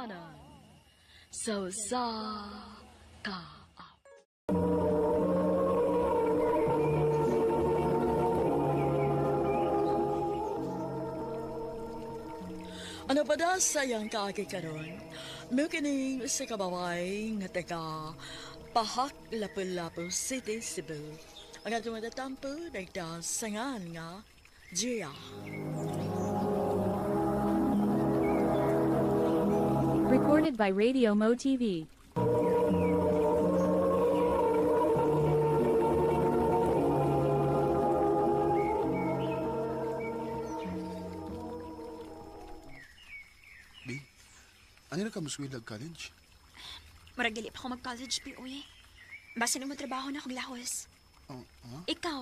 Ginikanan sa usa ka Ano pa da sa iyang kaagi karon? Mukining sa kabaway nga taga Pahak, Lapu-Lapu City, Cebu. Ang atong matatampo nagdasangan nga Gia. Recorded by Radio Mo TV. B, ano na ka muswilag college? Murag dili pa ko mag-college, bi, uy. Basta nung trabaho na akong lahos. Oh, ha? Ikaw,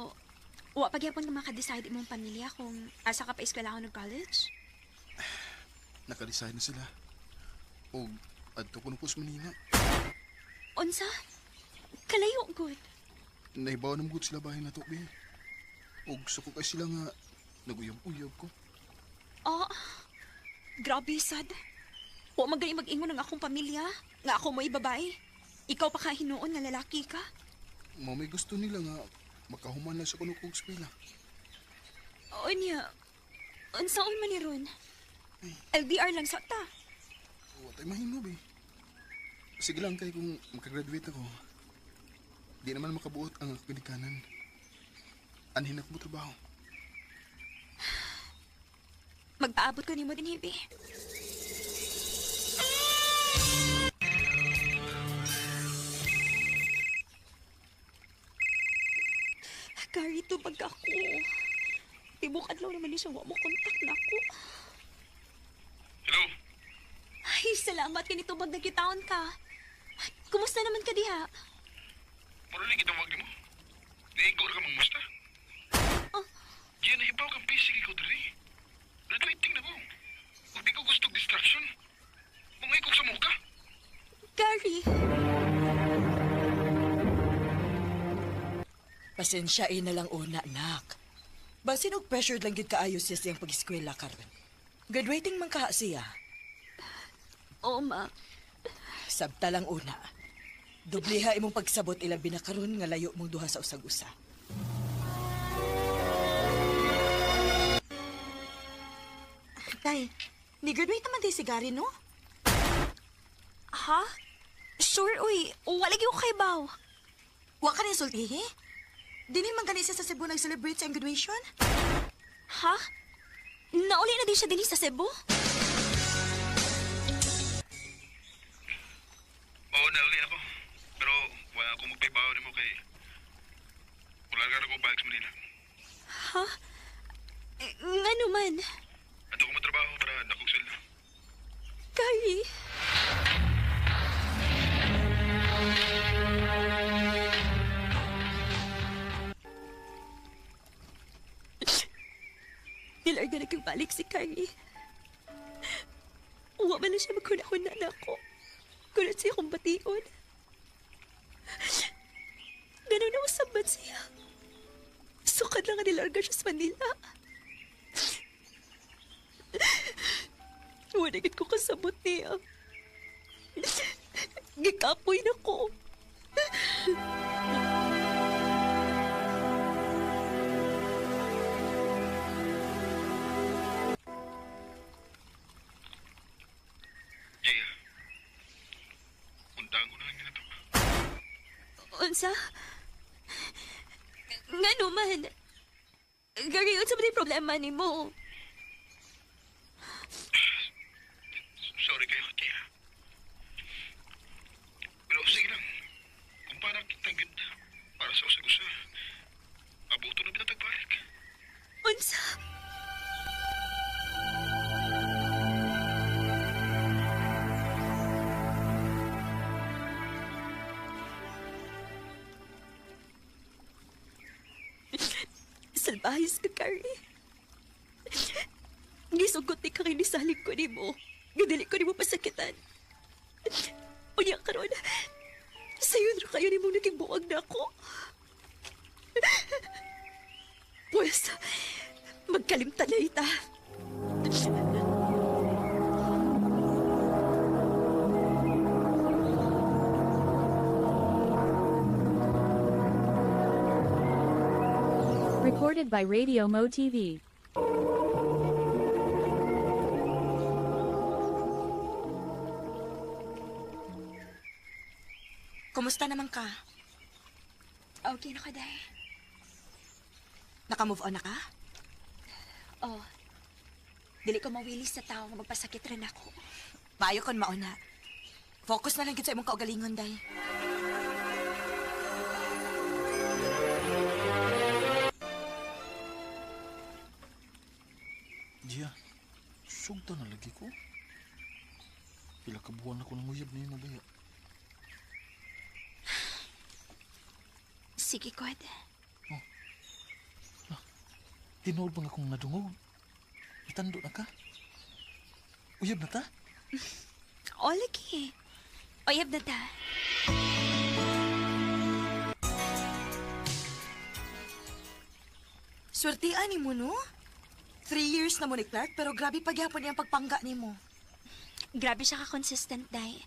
wa pa gyapon ka maka-decide imong pamilya kung asa ka pa eskwela ako nag-college? Naka-resign na sila. O, adto ko na po sa Manila. Unsa? Kalayo, good. Naibaw na mugod sila bahay na to, B. O, suko kay sila nga naguyab-uyab ko. Oh, grabe, sad. Wa man gani mag-ingon ang akong pamilya, nga ako mo'y babae. Ikaw pa ka hinuon nga lalaki ka. Mao may gusto nila nga makahuman lang sa kuno kong eskwela. Unya, unsaon man ni ron? LDR lang sa ta. Wa tay mahimo, B. Sige lang kay kung makagraduate ako. Di naman makabuot ang akong ginikanan. Anhin ako mo trabaho. Magpaabot ko nimo din, hibi. Gary, tubag ako. Tibok adlaw naman ni siya, wa mo kontak na ako. Hello? Ay, salamat kay nitubag nagkitaon ka. Ay, kumusta naman ka diha? Mura lang kitang wag mo. Naigo ra ka mangmusta. Oh. Diyan nahibaw kang busy ko diri. Graduating na ko. Ug di ko gusto og distraction. Mangay ko sa muka. Gary! Pasensyain na lang una, nak. Basin og pressured lang gyud kaayo siya siyang pag-eskwela karon. Graduating man kaha siya. Oo, ma. Sabta lang una. Dubliha imong pagsabot ilabi na karon nga layo mong duha sa usag-usa. Tay, ni-graduate naman day si Gary, no? Ha? Sure, uy. Wala gyud ko kay baw. Wa ka rin sultihi? Dili man gani siya sa Cebu nag-celebrate sa graduation? Ha? Nauli na din siya dinhi sa Cebu? Oo, nauli ako. Pero wala akong magpaibaw nimo kay wala ka na ko balik sa Manila. Ha? Eh, nga naman. Adto ko matrabaho para dakog sweldo. Gary. Nilarga na kang balik si Carrie. Wa man na siya maghuna-huna na ako. Kunot siya akong bation. Ganun na usaban siya. Sukad lang nga nilarga siya sa Manila. Wala gid ko kasabot niya. Gikapoy na ko. Jaya, untahan ko na lang to. Unsa? Nga naman. Gary, unsa ba yung problema ni mo? Sorry kayo, Jaya. Pero sige lang. Kung para kita gud para sa usag-usa, abuto na bitaw tagbalik. Unsa? Salbahis ka, Carrie. Gisugot ni kang inisalig ko ni mo. Gadali ko ni mo pasakitan. Unya karon, sayon ra kayo ni mong naging buwag na ako. Pues, magkalimtan na ita. Recorded by Radio Mo TV. Kumusta naman ka? Okay na ka, Day. Naka-move on na ka? Oh. Dili ko mawili sa tao nga magpasakit rin ako. Maayo kon mauna. Focus na lang gid sa imong kaugalingon, day. Gia, sugta na lagi ko. Pila ka buwan ako nang uyab niyo baya. Sige, God. Tinuod ba nga akong nadungog? Itando na ka? Uyab na ta? O, lagi. Oyab na ta. Swertian ni mo, no? 3 years na mo ni Clark, pero grabe pagyapon niyang pagpangga nimo. Grabe siya ka-consistent, Day.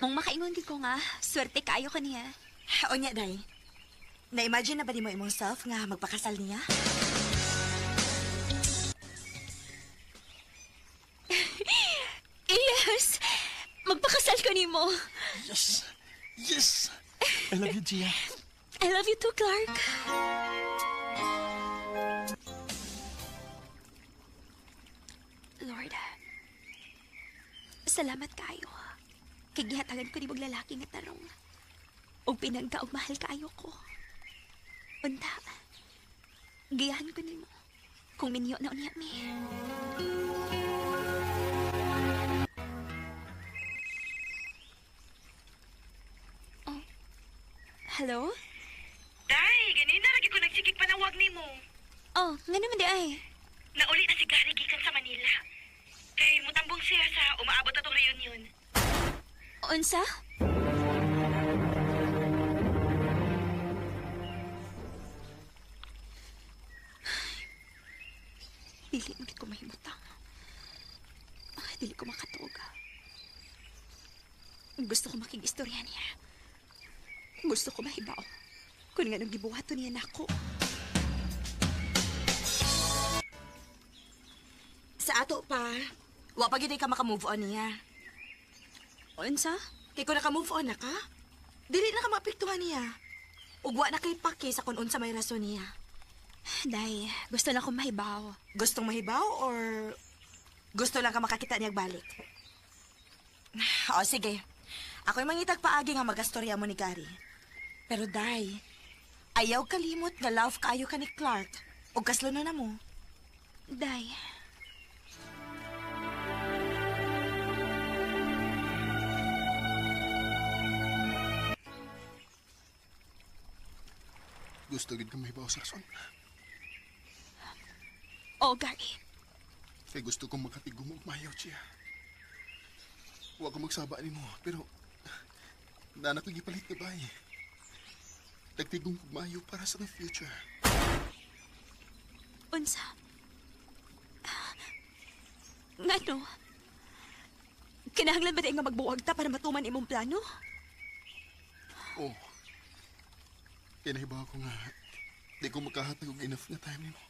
Mong makaingon gid ko nga, swerte kaayo ko niya. O niya, day. Na-imagine na ba nimo imong self nga magpakasal niya? Yes! Magpakasal ko nimo. Yes! Yes! I love you, Gia. I love you too, Clark. Lord, salamat kayo. Kay gihatagan ko ni lalaki nga tarong. Og pinangga og mahal kaayo ko. Unta, giyahan ko nimo. Kung minyo na unya mi. Oh. Hello? Day, ganina lagi ko nagsigig panawag nimo. Oh, nga naman di ay. Nauli na si Gary gikan sa Manila. Kay mutambong siya sa umaabot atong reunion. Unsa? Dili man ko mahimutang. Ay, dili ko makatuog. Gusto ko makigistorya niya. Gusto ko mahibaw. Kung nga nung gibuhaton niya nako. Sa ato pa, wa pa gid ka maka-move on niya. Unsa? Kay kung naka-move on na ka, dili na ka maapektuhan niya. Ug wa na kay pake sa kung unsa may rason niya. Day, gusto lang akong mahibaw. Gustong mahibaw or gusto lang ka makakita niya balik? O sige. Ako'y mangitag paagi nga magastorya mo ni Gary. Pero day, ayaw kalimot nga love kaayo ka ni Clark. Ug kaslo na mo. Day. Gusto gid ka mahibaw sa rason. Oh, Gary. Kay gusto kong makatigom og mayaw, Gia. Wa ko magsaba nimo, pero nana ko gipalit na bay. Nagtigom kog maayo para sa future. Unsa? Ngano? Kinahanglan ba di nga magbuwag ta para matuman imong plano? Oh. Kay nahibaw ko nga di ko makahatag og enough nga time nimo.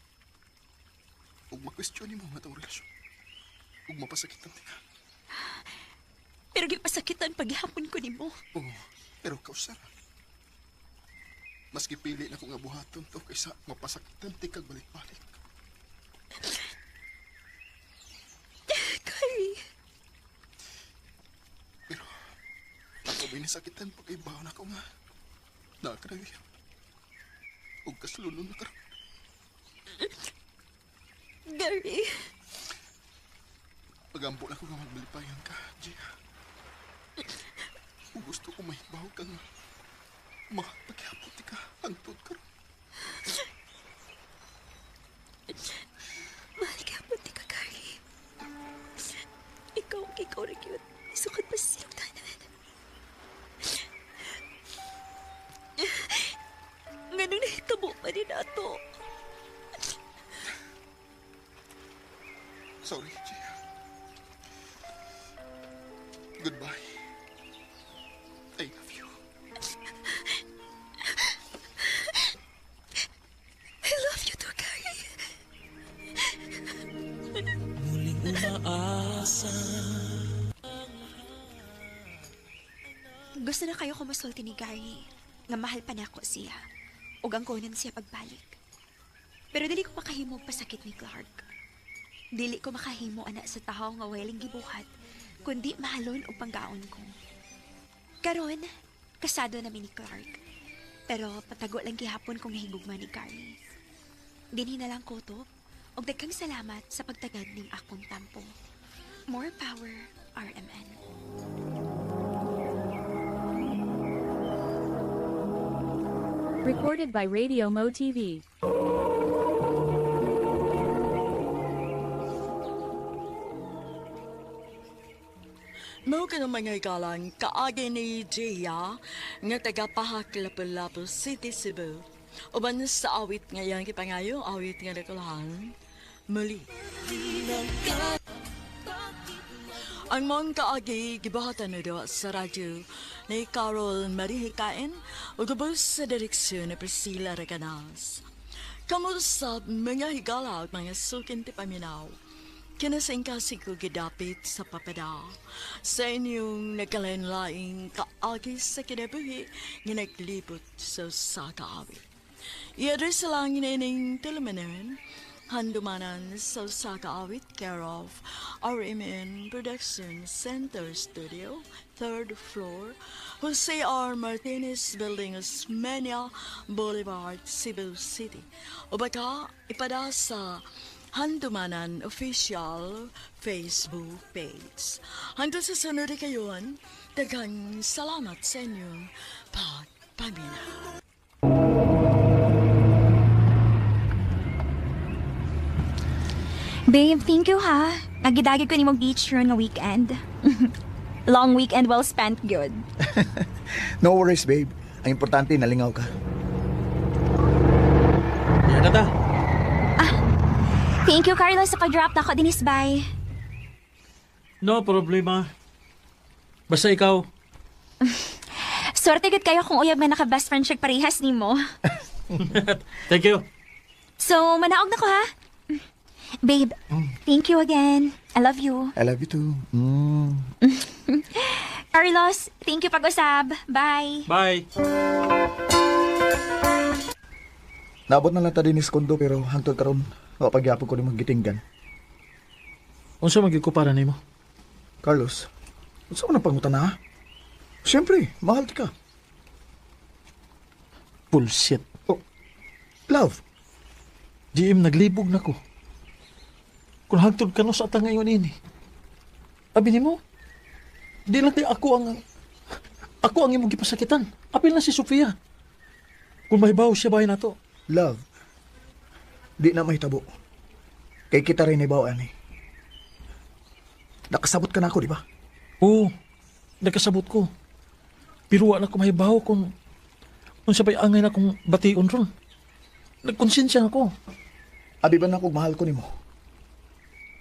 Ug ma-question nimo ang atong relasyon. Ug mapasakitan ti ka. Pero gipasakitan paghapon ko nimo. Oo, pero kausara. Mas gipili na ko nga buhaton to kaysa mapasakitan ti kag balik-balik. Gary, Pero ako may nasakitan pag ibaw na ko nga. Nakaragyan. Ug kaslunon na karon. Gary. Pagampo na ko nga magbalipayan ka, Gia. Ug gusto ko mahibaw ka nga. Mapaghapon ti ka hangtod karon. Mahal ka ti ka, Gary. Ikaw ang ikaw rin yun. Sukad pa sa silugtanan. Ganun nahitabo pa din ato. Sorry, Gia. Goodbye. I love you. I love you too, Gary. Gusto na kayo kumasulti ni Gary nga mahal pa nako siya ug ang kunan siya pagbalik. Pero dili ko makahimo og pasakit ni Clark. Dili ko makahimo ana sa tawo nga weling gibuhat kundi mahalon og panggaon ko. Karon, kasado na mi ni Clark. Pero patago lang gihapon kong nahigugma ni Gary. Dinhi na lang ko to ug daghang salamat sa pagtagad ning akong tampo. More power, RMN. Recorded by Radio Mo TV. Mao ka ng mga igalang kaagi ni Gia nga taga Pahak, Lapu-Lapu City, Cebu. Uban sa awit nga iyang gipangayo, awit nga nakulahan, muli. Ang mong kaagi gibuhatan na do sa radyo ni Carol Marie Hikain ug ubos sa direksyon ni Priscilla Reganas. Kamusta mga higala at mga sukin ti paminaw. Kinasingkasig ko gidapit sa papada. Sa inyong nagkalain-laing kaagi sa kinabuhi nga naglibot sa usa ka awit. I-address lang ining tulumanon, handumanan sa usa ka awit, care of RMN Production Center Studio, 3rd floor, Jose R. Martinez Building, Osmeña Boulevard, Cebu City. O baka ipada sa Handumanan Official Facebook page. Hanggang sa sunod kayon, daghang salamat sa inyong pagpaminaw. Babe, thank you ha. Nagidagi ko ni mong beach ron nga weekend. Long weekend well spent, good. No worries, babe. Ang importante, nalingaw ka. Yan na ta. Thank you, Carlos, sa pag-drop na ako dinis. Bye. No problema. Basta ikaw. Swerte gud kayo kung uyab nga naka-best friend siya parehas nimo. Thank you. So, manaog na ko ha. Babe, thank you again. I love you. I love you too. Mm. Carlos, thank you pag-usab. Bye. Bye. Naabot na lang ta din kondo pero hangtod karon wa pagyapon ko ni gitinggan. Unsa man gyud ko para nimo? Carlos, unsa man ang pangutana ha? Siyempre, mahal ti ka. Bullshit. Oh, love, GM, naglibog na ko. Kung hangtod ka no sa atang ngayon ini. Abi nimo, di lang di ako ang imong gipasakitan. Apil na si Sofia. Kung mahibaw siya bahay nato. Love. Di na mahitabo. Kay kita rin ibaw ani. Nakasabot ka na ako, di ba? Oo, nakasabot ko. Pero wa na ko mahibaw kung unsa ba'y angay na kong bation ron. Nagkonsensya ako. Abi ba na akong mahal ko nimo?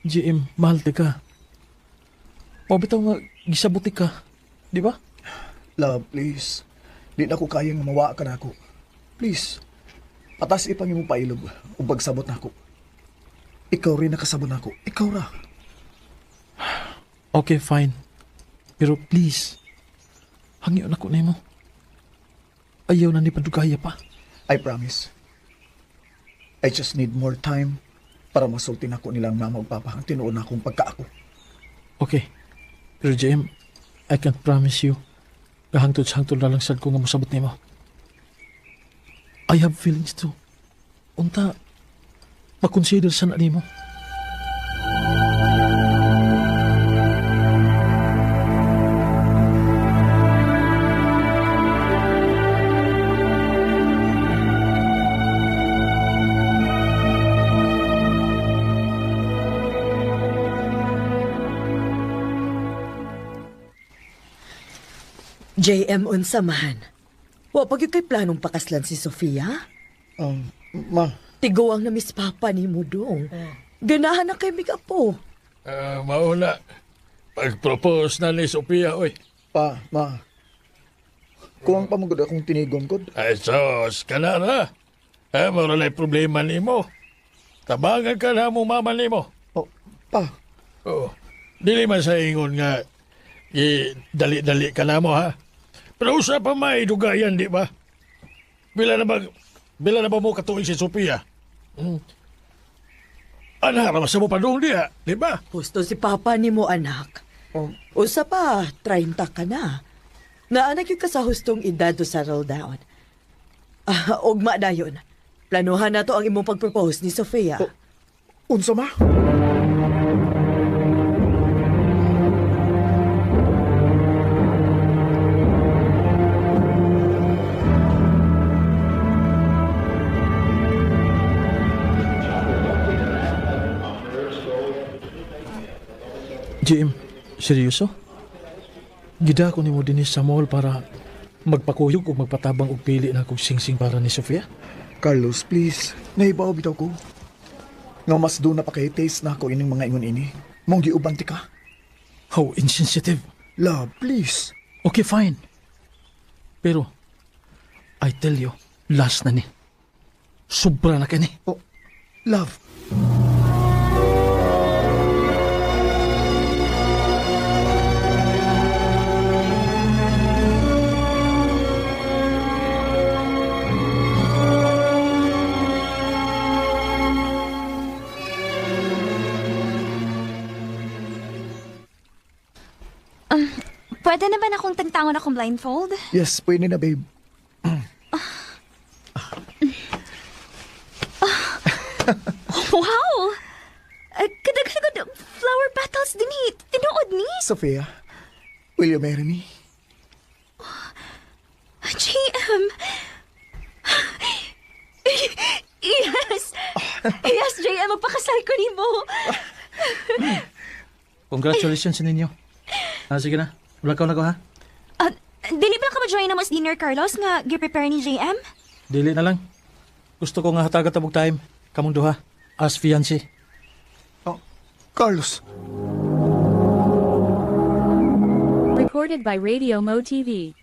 GM, mahal ti ka. O bitaw nga, gisabuti ka. Di ba? Love, please. Di na ko kayang mawa ka na ako. Please. Patas ipang imong pailob ug pagsabot na ako. Ikaw rin nakasabot na ako. Ikaw ra. Okay, fine. Pero please, hangyo na ko nimo. Ayaw na ni Padugaya pa. I promise. I just need more time para masulti nako nilang mama ug papa ang tinuod na akong pagkaako. Okay. Pero JM, I can't promise you. Gahangtod sa hangtod na lang sad ko nga mosabot nimo. I have feelings too. Unta, makonsider sa na nimo. JM unsa man. Wa pa gyud kay planong pakaslan si Sofia? Ma, Tiguang na miss papa ni mo dong. Ganahan na kay migapo. Ah, mauna. Pag-propose na ni Sophia, oy. Pa, ma. Kuwang pa magud akong tinigon ko. Ay, sos, ka na na. Eh, mura na problema nimo. Tabangan ka na mo mama nimo. Oh, pa. Oo. Dili man sa ingon nga dali-dali ka na mo, ha? Pero usa pa may dugayan, di ba? Bila na ba mo katuig si Sophia? Ana, ramasa mo pa doon diya, di ba? Gusto si Papa ni mo, anak. Usa pa, 30 ka na. Naanak yung ka sa hustong edad to settle down. Ugma na yun. Planuhan na to ang imong pag-propose ni Sofia. Unsa ma? GM, seryoso? Gida ko nimo dinhi sa mall para magpakuyog o magpatabang og pili na kog singsing para ni Sofia? Carlos, please. Nahibaw bitaw ko. Nga mas doon na pa kay taste na ako ining mga ingon ini. Mong giuban ti ka. How insensitive. Love, please. Okay, fine. Pero, I tell you, last na ni. Sobra na kani. Oh, love. Pwede na ba na akong tangtangon akong blindfold? Yes, pwede na, babe. Wow! Kadaghan flower petals din eh. Tinuod ni. Sofia, will you marry me? JM! Yes! Yes, JM! Magpakasal ko ni mo. Congratulations sa ninyo. Sige na. Wala ka na ko, ha? Dili ba ka ma-join na mas dinner, Carlos, nga gi-prepare ni JM? Dili na lang. Gusto ko nga hatagat tabog time. Kamong duha. As fiancé. Oh, Carlos. Recorded by Radio Mo TV.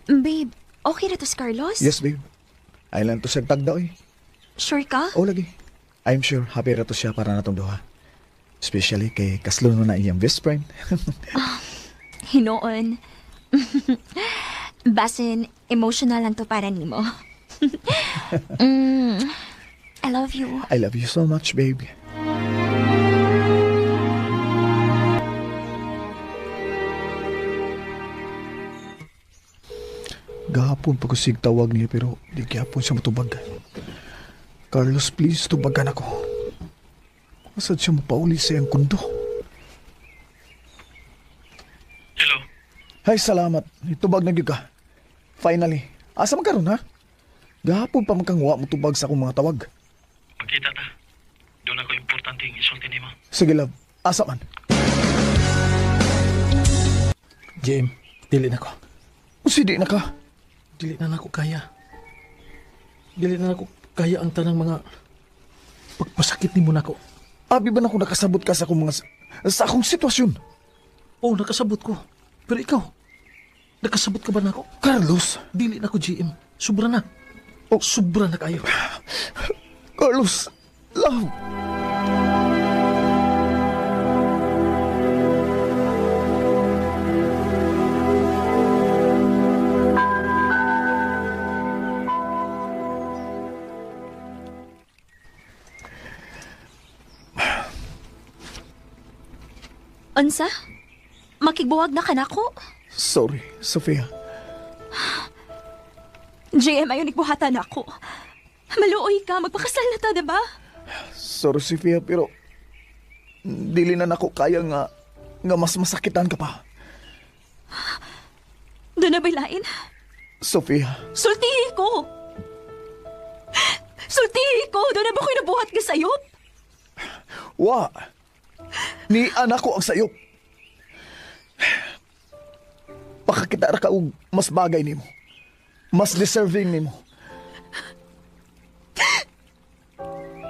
Babe, okay na to si Carlos? Yes, babe. Ay lang to siya tagda, oy. Sure ka? Oh, lagi. I'm sure happy ra to siya para natong duha. Especially kay kaslon na iyang best friend. Hinoon. Basin, emotional lang to para nimo. I love you. I love you so much, babe. Gahapon pa ko sig tawag niya pero di gihapon siya matubag. Carlos, please, tubagan ako. Asad siya mapauli sa iyang kundo. Hello. Ay, salamat. Itubag na gyud ka. Finally. Asa man karon ha? Gahapon pa man kang wa motubag sa akong mga tawag. Magkita ta. Doon ako importante yung isulti nimo. Sige, love. Asa man? JM, dili na ko. Usi, di na ka. Dili na nako kaya. Dili na nako kaya ang tanang mga pagpasakit nimo nako. Abi ba na ako nakasabot ka sa akong mga sa akong sitwasyon? Oo, nakasabot ko. Pero ikaw, nakasabot ka ba nako? Carlos! Dili na ko, GM. Sobra na. Oh, sobra na kayo. Carlos! Love! Unsa? Makigbuwag na ka nako? Sorry, Sofia. JM, ayaw nagbuhatan ako. Maluoy ka, magpakasal na ta, diba? Sorry, Sofia, pero dili na nako kaya nga mas masakitan ka pa. Doon na ba'y lain? Sofia. Sultihi ko! Sultihi ko! Doon na ba ko'y nabuhat ka sayop? Wa! Ni anak ko ang sayop. Pakakita ra ka og mas bagay nimo. Mas deserving nimo.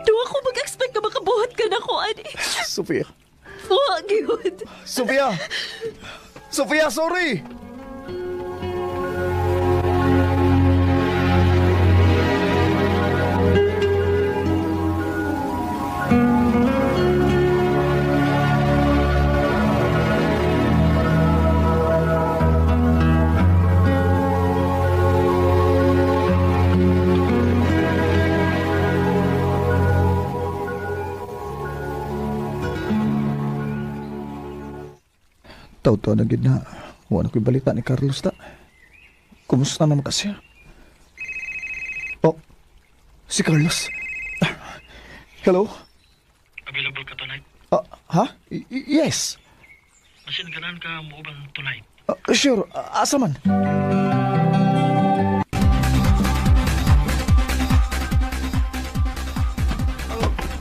Doon ako mag-expect na makabuhat ka na ko, ani. Sofia. Wag yun. Sofia! Sofia, sorry! Taw-taw na gid na. Wala ko'y balita ni Carlos ta. Kumusta naman kasi? Oh, si Carlos. Hello? Available ka tonight? Ha? Yes. Masin ganan ka muuban tonight. Sure. Asa man?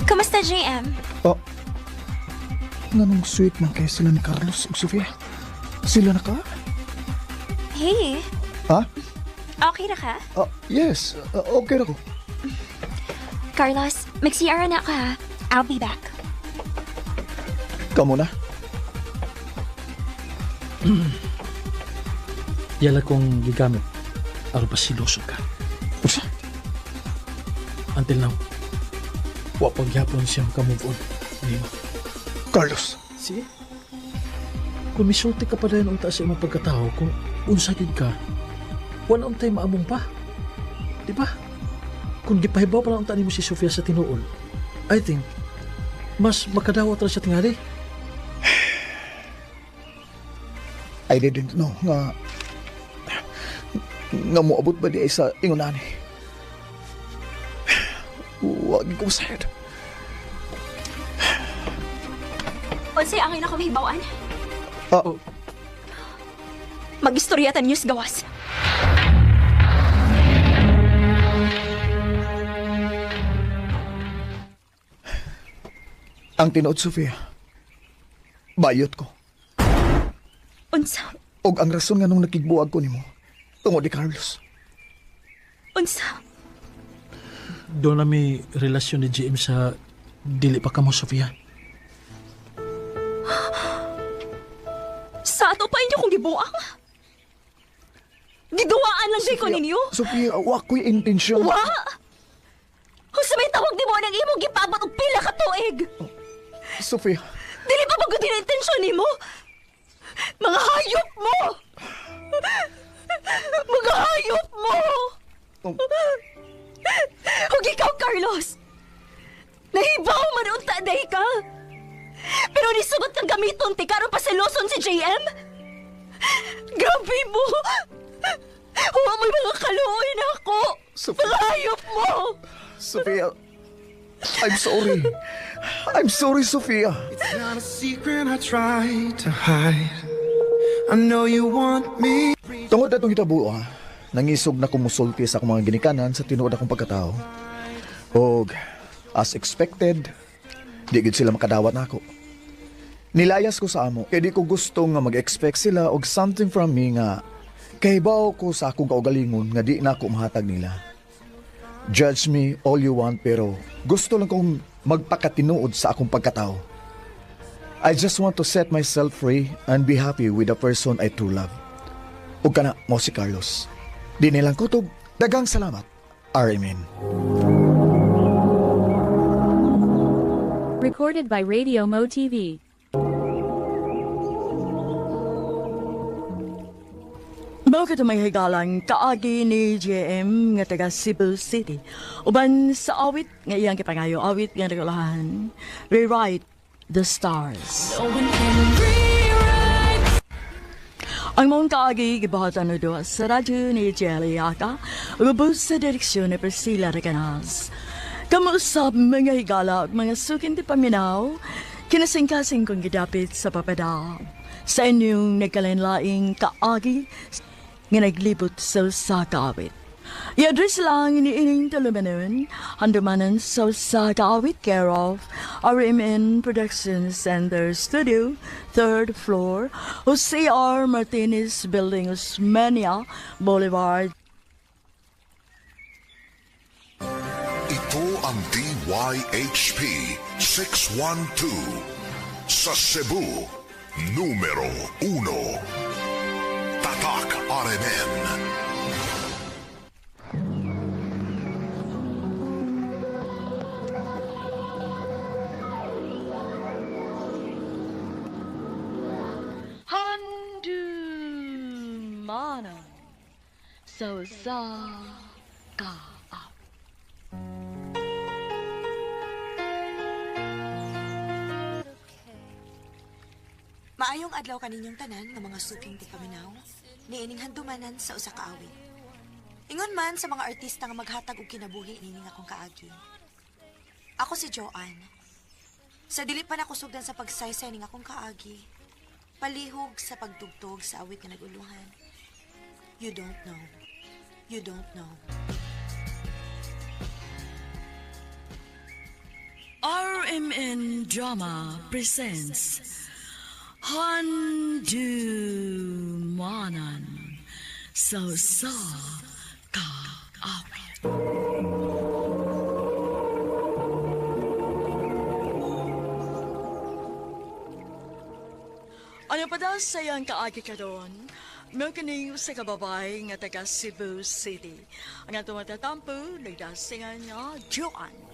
Kumusta, JM? Oh. Nganong sweet man kay sila ni Carlos ug Sofia? Sila na ka? Hey, Ha? okay ra ka? Yes. Okay ra ko. Carlos, mag-CR na ako ha. I'll be back. Kamu na. Yala kong gigamit aron pasiloso ka. Usa? Until now, wa pagyapon siyang ka-move on nimo. Carlos. See? Kung misulti ka pa rin unta sa imong pagkatao, kung unsa gid ka, wala untay maamong pa. Di ba? Kung gipahibaw pa lang unta nimo si Sofia sa tinuod, I think, mas makadawat ra siya tingali. I didn't know nga moabot ba di ay sa ingon ani. Wag ko sad. Unsay angay na kong hibaw-an? Oh. Mag-istorya ta news gawas. Ang tinuod, Sofia, bayot ko. Unsa? Og ang rason nga nung nakigbuag ko nimo, tungod ni Carlos. Unsa? Doon na may relasyon ni GM sa dili pa kamo, Sofia. Sa ato pa inyo kong gibuang? Giduwaan lang di ko ninyo? Sofia, wa ko'y intensyon. Wa! Kung sa may tawag di mo ang imong gipabot og pila ka tuig. Sofia. Dili pa ba gud ang intensyon nimo? Mga hayop mo! Mga hayop mo! Oh. Huwag ikaw, Carlos! Nahibaw man unta day ka! Pero nisugot kang gamiton ti karon pasiloson si JM? Grabe mo! Huwag mo'y mga kaluoy na ako! Sofia. Mga hayop mo! Sofia, I'm sorry. I'm sorry, Sofia. It's not a secret I try to hide. I know you want me. Tungod atong hitabo, nangisog na kumusulti sa akong mga ginikanan sa tinuod akong pagkatao. Og, as expected, di gid sila makadawat nako. Nilayas ko sa amo, kay di ko gusto nga mag-expect sila og something from me nga kahibaw ko sa akong kaugalingon nga di na ako mahatag nila. Judge me all you want pero gusto lang kong magpakatinuod sa akong pagkatao. I just want to set myself free and be happy with the person I true love. Ug kana mo si Carlos. Di nilang kutob, dagang salamat. RMN. Recorded by Radio Mo TV. Mao kato may higalang kaagi ni JM nga taga Cebu City. Uban sa awit nga iyang gipangayo, awit nga nagulahan, Rewrite the Stars. No one can rewrite. Ang mong kaagi gibuhatan no duha sa radyo ni Jelly Yaka, ubos sa direksyon ni Priscilla Recanas. Kamuusap mga higala ug mga sukin di paminaw, kinasingkasing kong gidapit sa papada. Sa inyong nagkalainlaing kaagi nga naglibot sa usa ka awit. I-address lang ni ining tulumanon, handumanan sa usa ka awit, care of RMN Production Center Studio, 3rd floor, Jose R. Martinez Building, Osmeña Boulevard. Ito ang DYHP 612 sa Cebu, numero 1. Tatak RMN. Handumanan sa usa ka awit. Maayong adlaw kaninyong tanan nga mga suking tipaminaw, niining handumanan sa usa ka awit. Ingon man sa mga artista nga maghatag og kinabuhi niining akong kaagi. Ako si Joanne. Sa dili pa nakusugdan sa pagsaysay ning akong kaagi, palihog sa pagtugtog sa awit nga naguluhan. You don't know. You don't know. RMN Drama presents Handumanan sa Usa Ka Awit. Ano pa daw sayang kaagi karon? Mao kining usa ka babae nga taga Cebu City. Ang atong matatampo, nagdasingan nga Joanne.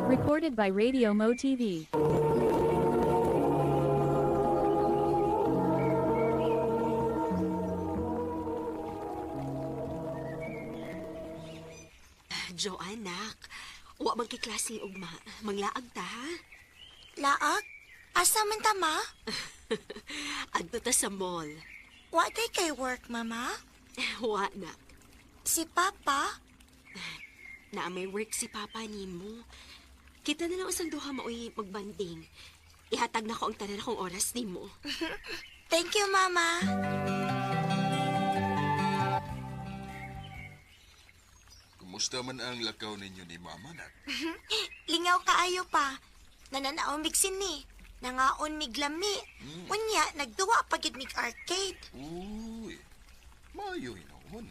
Recorded by Radio Mo TV. Joanne, nak. Wa magkiklaseng ugma. Manglaag ta, ha? Laag? Asa man ta, ma? Adto ta sa mall. Wa day kay work, mama? Wa, nak. Si Papa? Na may work si Papa nimo. Kita na lang usang duha maoy magbanding. Ihatag na ko ang tanan akong oras nimo. Thank you, Mama. Kumusta man ang lakaw ninyo ni Mama, nak? Lingaw kaayo pa. Nananaw mig sini. Nangaon mig lami. Unya, nagduwa pagid mig arcade. Uy, maayo hinuon.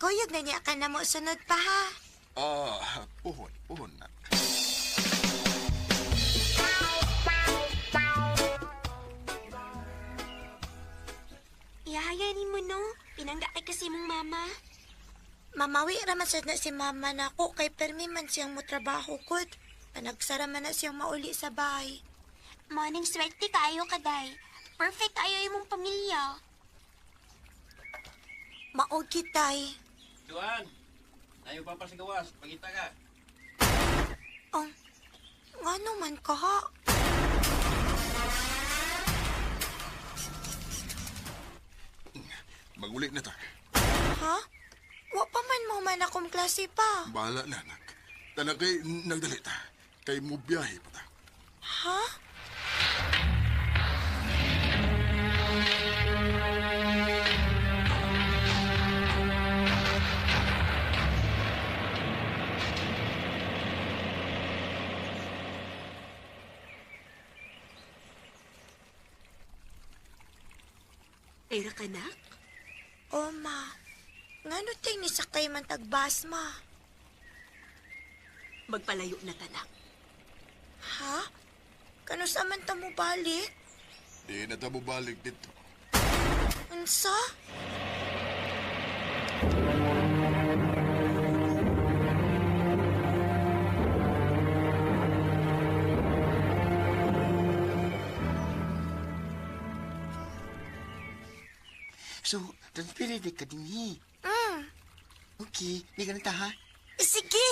Kuyog na niya ka na mo sunod pa, ha? Ah, puhon, puhon, nak. Ihaya ni mo, no? Pinangga kay kasi mong mama. Mamawi raman sad na si mama nako kay permi man siyang motrabaho kod. Panagsara man na siyang mauli sa bahay. Morning swerte kayo kaday. Perfect kayo imong pamilya. Mao kitay. Joanne, ayaw pa pa sa gawas. Pagita ka. Oh, ngano man ka ha? Maguli na ta. Ha? Wa pa man mo man akong klase pa. Bahala na, nak. Tanan kay nagdali ta. Kay mo biyahe pa ta. Ha? Era ka, nak? O, ma. Ngano tay ni sakay man tagbas, ma? Magpalayo na tanak. Ha? Kano sa man ta mo balik? Di na ta mo balik dito. Unsa? So, transferred ka din eh. Okay, di ka na ta, ha? Sige!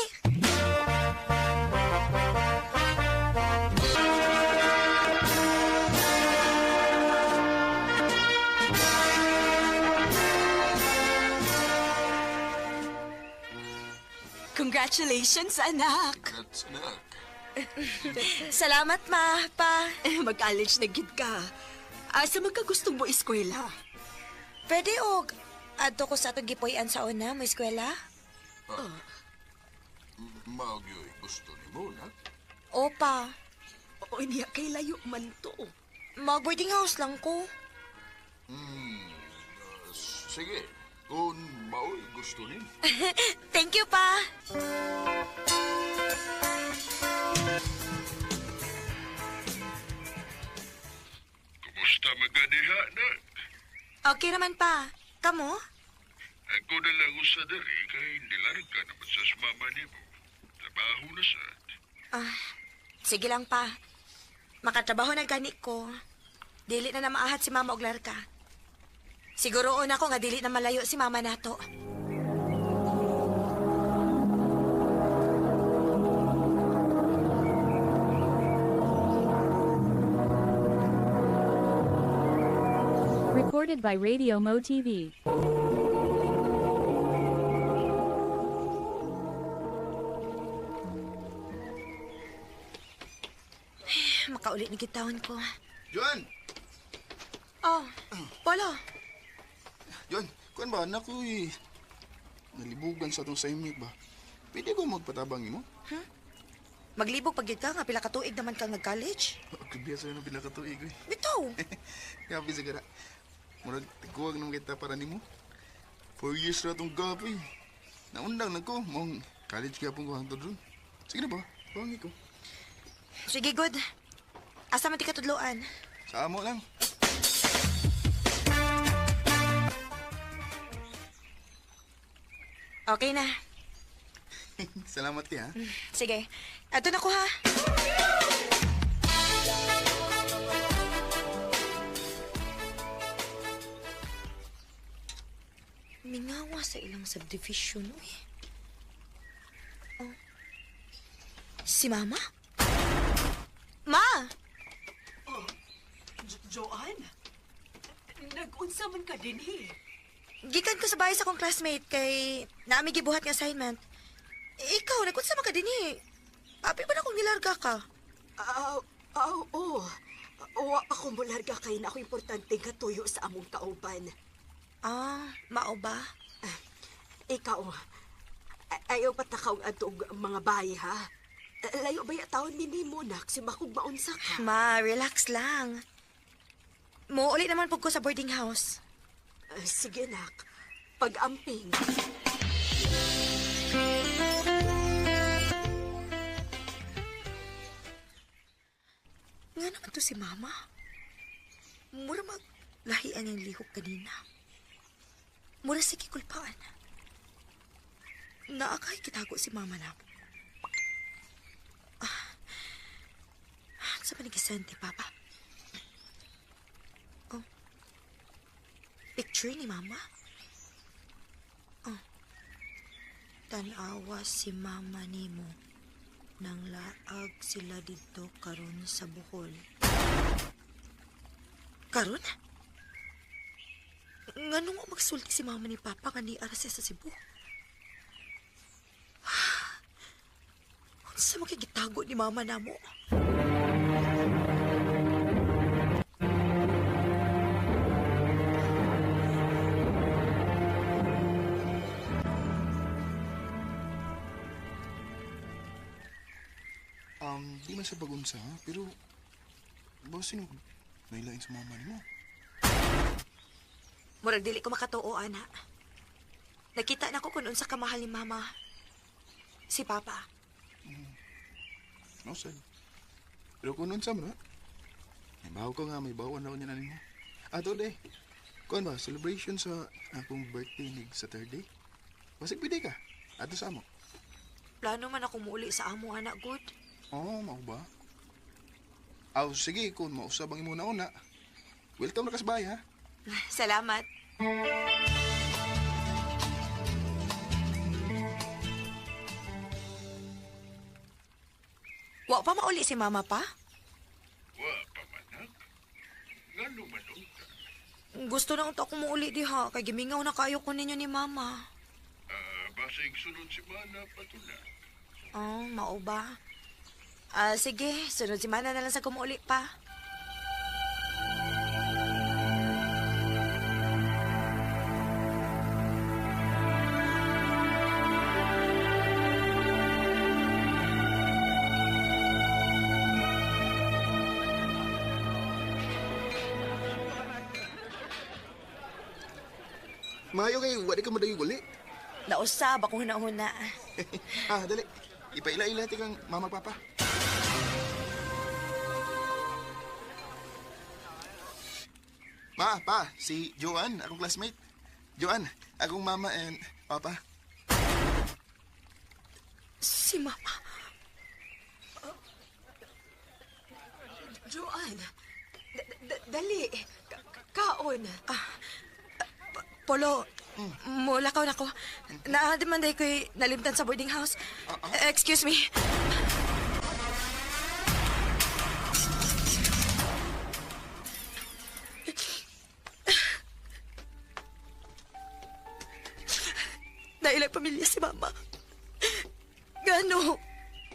Congratulations, anak. Congrats, anak. Salamat, ma, pa. Mag-college na gid ka. Asa magkagustong mo eskwela? Pwede og adto ko sa atong gipuy-an sa una, mo eskwela? Maagyo'y gusto ni mo, nak. Opa, Oo, niya kay layo man to. mag boarding house lang ko. Sige, kung mao'y gusto ni. Thank you, pa. Kumusta magkadiha, nak? Okay naman pa. Kamo? Ako na lang usa diri kay nilarga naman sa mama nimo. Trabaho na sad. Ah, sige lang pa. Makatrabaho na gani ko. Dili na na maahat si mama og larka. Siguro una ko nga dili na malayo si mama nato. Recorded by Radio Mo TV. Makauli ni gitawon ko. Joan! Oh, Polo. Joan, kuan ba? Anak ko eh. Nalibugan sa atong assignment ba? Pwede ko magpatabang imo? Huh? Maglibog pag ka nga pila ka tuig naman kang nag-college. Kabiya sa'yo nung pila ka tuig eh. Bitaw. Grabe sa gara. Murag tiguag naman kita para nimo. 4 years na itong gap eh. Naundang na ko, mong college kaya pong ko hangtod ron. Sige na ba? Bangi ko. Sige, good. Asa man ti katudloan? Sa amo lang. Okay na. Salamat ti ha. Sige. Ato na ko ha. Mingawa sa ilang subdivision, uy. Oh. Si Mama? Ma! Oh, Joanne? Nag-unsa man ka dinhi? Gikan ko sa bahay sa akong classmate kay naami gibuhat nga assignment. Eh, ikaw, nag-unsa man ka dinhi? Abi ba na kung nilarga ka? Aw, aw, oh. Wa pa ko mularga kay na ako importante nga tuyo sa among kauban. Ah, mao ba? Ikaw, ayaw pa takaw adtong mga bahay, ha? Layo ba taon ni nimo nak si makog maunsa ka? Ma, relax lang. Muuli naman pud ko sa boarding house. Sige nak, pag-amping. Nga naman to si Mama. Mura mag lahian yung lihok kanina. Mura sige kulpaan. Naakay kitago si Mama na. Ah, sa man ni Papa? Oh. Picture ni Mama? Oh. Tanawa si Mama nimo. Nang laag sila dito karon sa Bohol. Karon? Nganong magsulti si Mama ni Papa nga niara siya sa Cebu? Unsa makigitago ni Mama namo? Di man sa bagunsa, ha? Pero basin nailain sa mama nimo. Murag dili ko makatuo, ana. Nakita na ko kung unsa kamahal ni Mama. Si Papa. No, sad. Pero kung unsa man, ha? May bawo ko nga, may bawo na niya na nimo. Ah, today. Kuan ba, celebration sa akong birthday nig Saturday? Basig pwede ka. Ato sa amo. Plano man ako muuli sa amo, anak, good. Oo, oh, mao ba? Aw, sige, kung mausab ang imo na una. Welcome na ka sa bahay, ha? Salamat. Wa pa mauli si Mama pa? Wa pa man, ha? Ngano man unta? Gusto na unta ko muuli diha kay gimingaw na kayo ko ninyo ni Mama. Ah, basig sunod semana pa to na. Oh, mao ba? Ah, sige, sunod semana na lang sa kumuuli pa. Maayo kay wala ka madayog uli. Nausab ako huna-huna. Ah, dali. Ipaila-ila ti kang mama papa. Ma, pa, si Joanne, akong classmate. Joanne, akong mama and papa. Si Mama. Joanne, dali. Kaon. Ah, Polo, mulakaw na ko. Naadimanday ko'y nalimtan sa boarding house. Excuse me. na ilang pamilya si mama. Gano,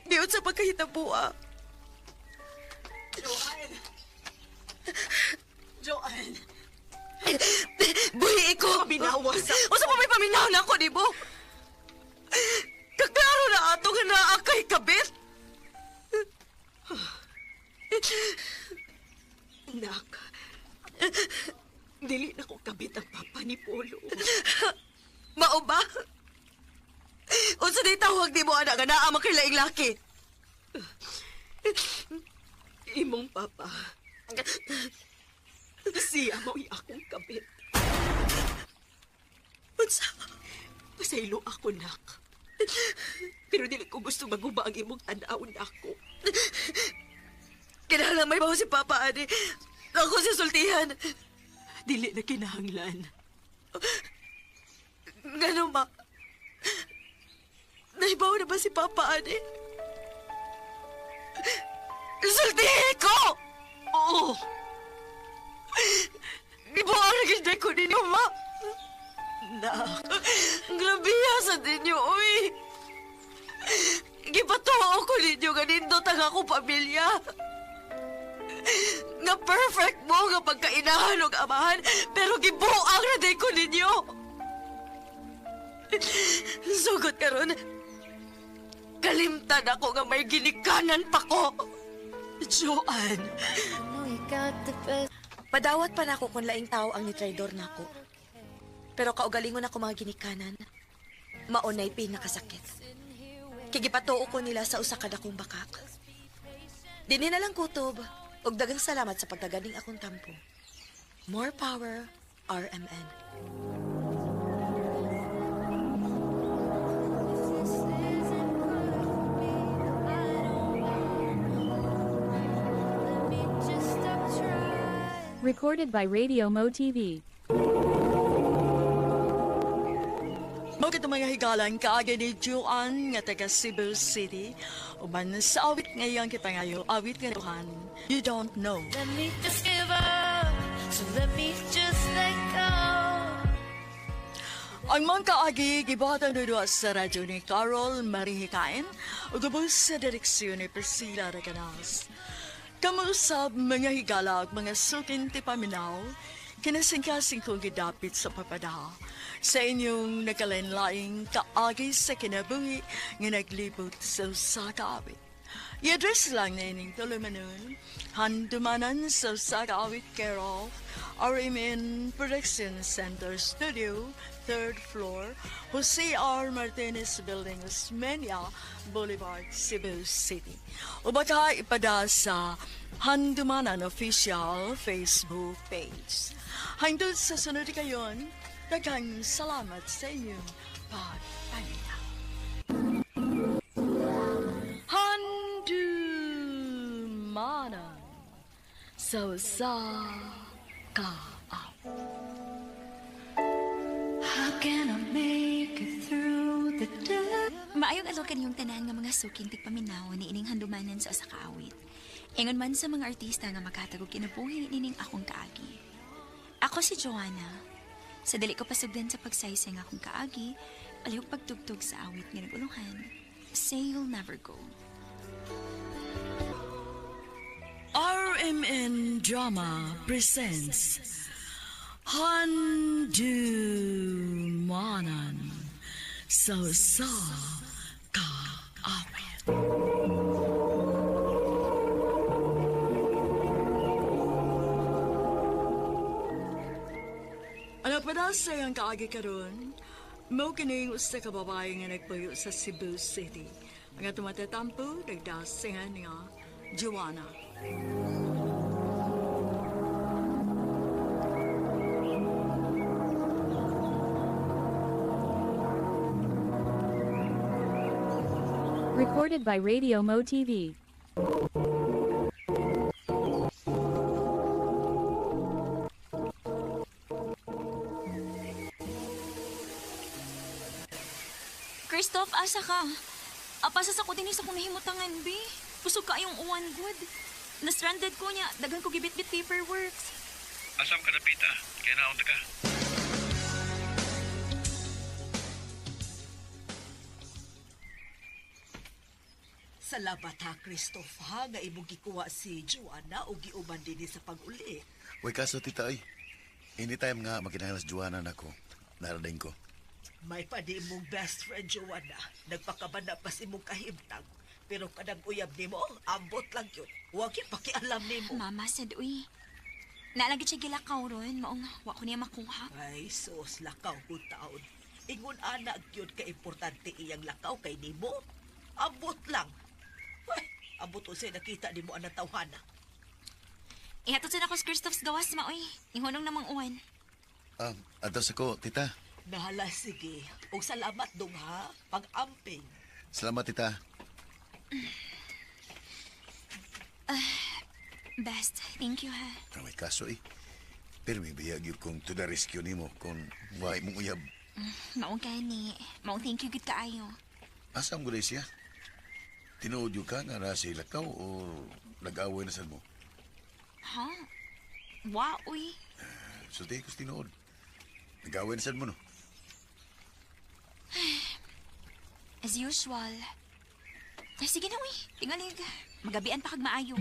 diyon sa pagkahitabo ah. Joanne! Joanne! Buhi ko! Paminawa sa... Usa pa may paminaw na ako, di mo? Kaklaro na ato nga naa kay kabit. Nak, dili na ko kabit ang papa ni Polo. Mao ba? Unsa di tawag di mo anak nga naa man kay laing laki? Imong papa. Siya mo'y akong kabit. Unsa? Pasaylo ako, nak. Pero dili ko gusto maguba ang imong tan-aw nako. Kinahanglan may baho si Papa, ani. Ako si sultihan. Dili na kinahanglan. Ngano, ma? Naibaw na ba si Papa, ani? Sultihin ko! Oo! Ibuang naging ko ninyo, ma. Nak. Grabe sa ninyo, uy. Gipatuo ko ninyo nga nindot ang akong pamilya. Nga perfect mo nga pagkainahan og amahan, pero gibuang na din ko ninyo. Sugot karon. Kalimtan ako nga may ginikanan pa ko. Joanne. Padawat pa nako kung laing tao ang nitraidor nako. Pero kaugalingon ako mga ginikanan. Maunay pinakasakit. Kigipatuo ko nila sa usa ka dakong bakak. Dinhi na lang kutob. Ug daghang salamat sa pagtaganing akong tampo. More power, RMN. Recorded by Radio Mo TV. Mao kitong mga higalan kaagi ni Joanne nga taga Cebu City. Uban sa awit ngayong kipangayo, awit nga Tuhan, You Don't Know. Let me just give up, so let me just let go. Ang mga kaagi gibuhatan duwa sa radyo ni Carol Marihikain ug ubos sa direksyon ni Priscilla Recanas. Kamuusab mga higala ug mga sukin ti paminaw, kinasingkasing kong gidapit sa papada sa inyong nagkalain-laing kaagi sa kinabuhi nga naglibot sa usa ka awit. I-address lang na ining tulumanon, handumanan sa usa ka awit care of RMN Production Center Studio, 3rd floor, Jose R. Martinez Building, Osmeña Boulevard, Cebu City. O baka ipada sa Handumanan Official Facebook page. Hangtod sa sunod kayon, daghang salamat sa inyong pagpaminaw. Handumanan sa usa ka How can I make it through the day? Maayong adlaw kaniyong tanan nga mga suking tigpaminaw ni ining handumanan sa usa ka awit. Ingon man sa mga artista nga makatag og kinabuhi niining akong kaagi. Ako si Joanna. Sa dili ko pasugdan sa pagsaysay nga akong kaagi, palihog pagtugtog sa awit nga nagulungan, Say You'll Never Go. RMN Drama presents Handumanan sa usa ka awit. Ano pa na sa iyang kaagi karon? Mao kining usa ka babae nga nagpuyo sa Cebu City. Ang atong matatampo, nagdasingan nga Joanna. Recorded by Radio Mo TV. Christoph, asa ka? Apasa sa ko din sa kong nahimutangan, bi. Busog ka yung uwan, good. Na-stranded ko niya. Daghan ko gibit-bit paperworks. Asam ka na, Pita? Kaya naunta ka. Salamat ha, Christoph, ha, nga imong gikuha si Joanna o giuban dinhi sa pag-uli. Uy, kaso tita ay. Anytime nga makinahanglan sa Joanna nako, naradain ko. May pa di imong best friend, Joanna. Nagpakabana pa si imong kahimtang. Pero kanang uyab nimo, ambot lang yun. Huwag yung pakialam nimo. Mama, sad uy. Naalagit siya gilakaw ron, maong wa ko niya makuha. Ay, sus, lakaw ko taon. Ingon anak yun ka-importante iyang lakaw kay nimo. Ambot lang. Ay, ambot unsay nakita nimo ang natawhana. Ihatod sad ako sa Christoph's gawas, maoy. Ihunong namang uwan. Atos ako, tita. Nahala, sige. Og salamat dong ha, pag-amping. Salamat, tita. Best, thank you ha. Pero may kaso eh. Pero may biyag yun kung to the rescue nimo kung waay mong uyab. Maong gani. Maong thank you gud kaayo. Asa ang gulay siya? Tinuod yun ka nga na si Lakaw o nag-away na sad mo? Ha? Wa, uy. Sulti ko sa tinuod. Nag-away na sad mo, no? As usual. Ay, sige na, uy. Tingalig. Magabian pa kag maayo.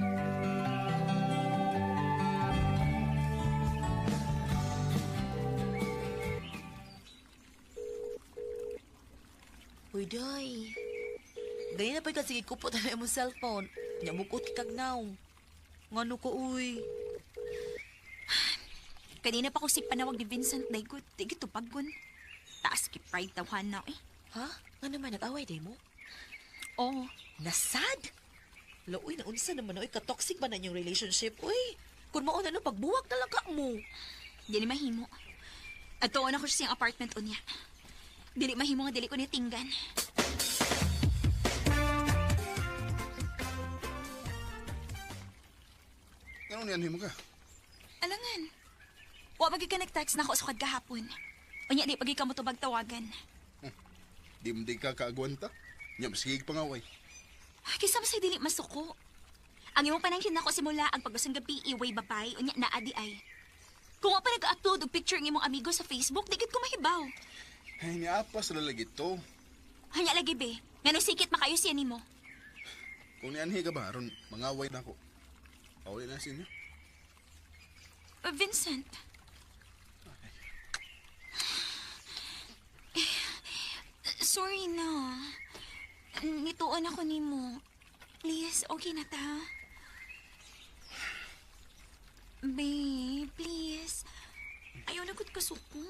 Uy, day. Ganyan na pa ka, sige, kupot na imong cellphone. Nyamukot kag now. Ngano ko, uy. Kanina pa ko si panawag ni Vincent Daygot. Di gito paggon. Taas ki pride tawhan na, eh. Ha? Nga naman, nag-away day mo? Oo. Nasad? Lo, uy, naunsa naman, uy. Katoxic ba na inyong relationship, uy? Kung mauna, no, pagbuwag na lang ka mo. Dili mahimo. Atuon ako sa siyang apartment unya. Dili mahimo nga dili ko niya tinggan. Ano niyan mo ka? Alangan. Wa ba gyud ka nag-text na ako sa gahapon. Unya di pagi ka mo tubag tawagan. Di mo di ka kaagwanta. Nya masigig pangaway. Ay, kaysa masay dili masuko. Ang imong panangkin nako simula ang pag-usang gabi iway babay unya naa di ay. Kung wa pa nag-upload og picture ng imong amigo sa Facebook, di gid ko mahibaw. Ay, niapa sa lalagi to. Hanya lagi be. Ngano sikit makayo siya nimo. Kung nianhi ka ba, aron mangaway na ako. Away na sa inyo. Vincent. Sorry na. Nituon ako nimo. Please, okay na ta. Babe, please. Ayaw na gud kasuko.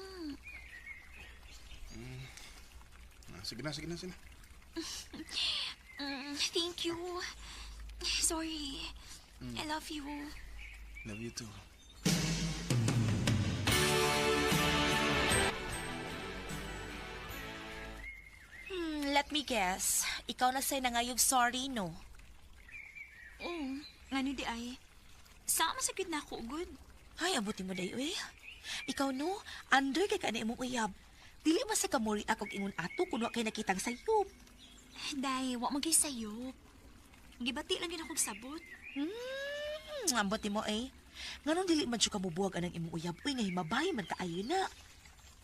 Sige na, sige na, sige na. Thank you. Sorry. I love you. Love you too. Let me guess. Ikaw na sa'y nangayog sorry, no? Oo. Ngano di ay? Sama sa gid na ako, good. Ay, abuti mo day, uy. Ikaw, no? Under kay ka na imong uyab. Dili man sa kamuri akong ingon ato kung wa kay nakitang sayop. Day, wa magay sayop. Gibati lang gid akong sabot. Ambot mo eh. Nganong dili man siya kamubuwag anang imong uyab, uy, nga himabay man kaayo na.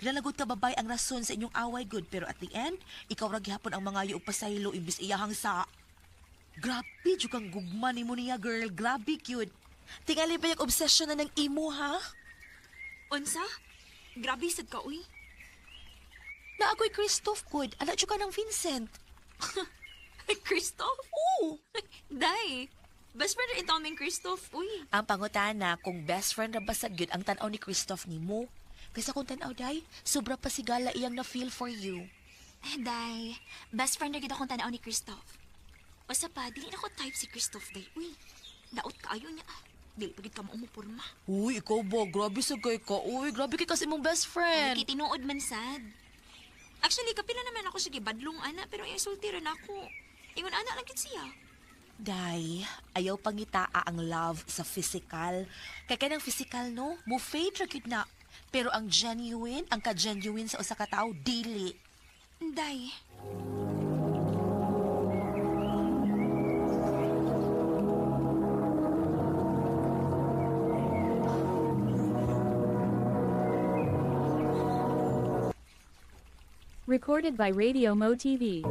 Pinalagot ka babay ang rason sa inyong away good, pero at the end, ikaw ra gihapon ang mga og pasaylo imbis iyahang sa. Grabe jud kang gugma nimo niya, girl. Grabe cute. Tingali pa yung obsession na ng imo, ha? Unsa? Grabe sad ka, uy. Na ako'y Christoph good. Ala jud ka ng Vincent. Christoph? Oo. Day, best friend rin taon Christoph, uy. Ang pangutana kung best friend ra ba sa gyud ang tan-aw ni Christoph nimo. Kaysa kung tan-aw day, sobra pa sigala iyang na-feel for you. Day, best friend ra gyud akong tan-aw ni Christoph. Basta pa, dili na ko type si Christoph, day. Uy, daot kaayo niya. Dili pa gyud ka maumupurma. Uy, ikaw ba? Grabe sa kay ka. Uy, grabe kay kasi mong best friend. Ay, kitinuod man sad. Actually, kapila naman ako sige badlong ana, pero ay sulti rin ako. Ingon ana lang gid siya. Day, ayaw pangitaa ang love sa physical. Kay kanang physical, no? Mo fade ra gyud na. Pero ang genuine, ang ka-genuine sa usa ka tawo, dili. Day. Recorded by Radio Mo TV.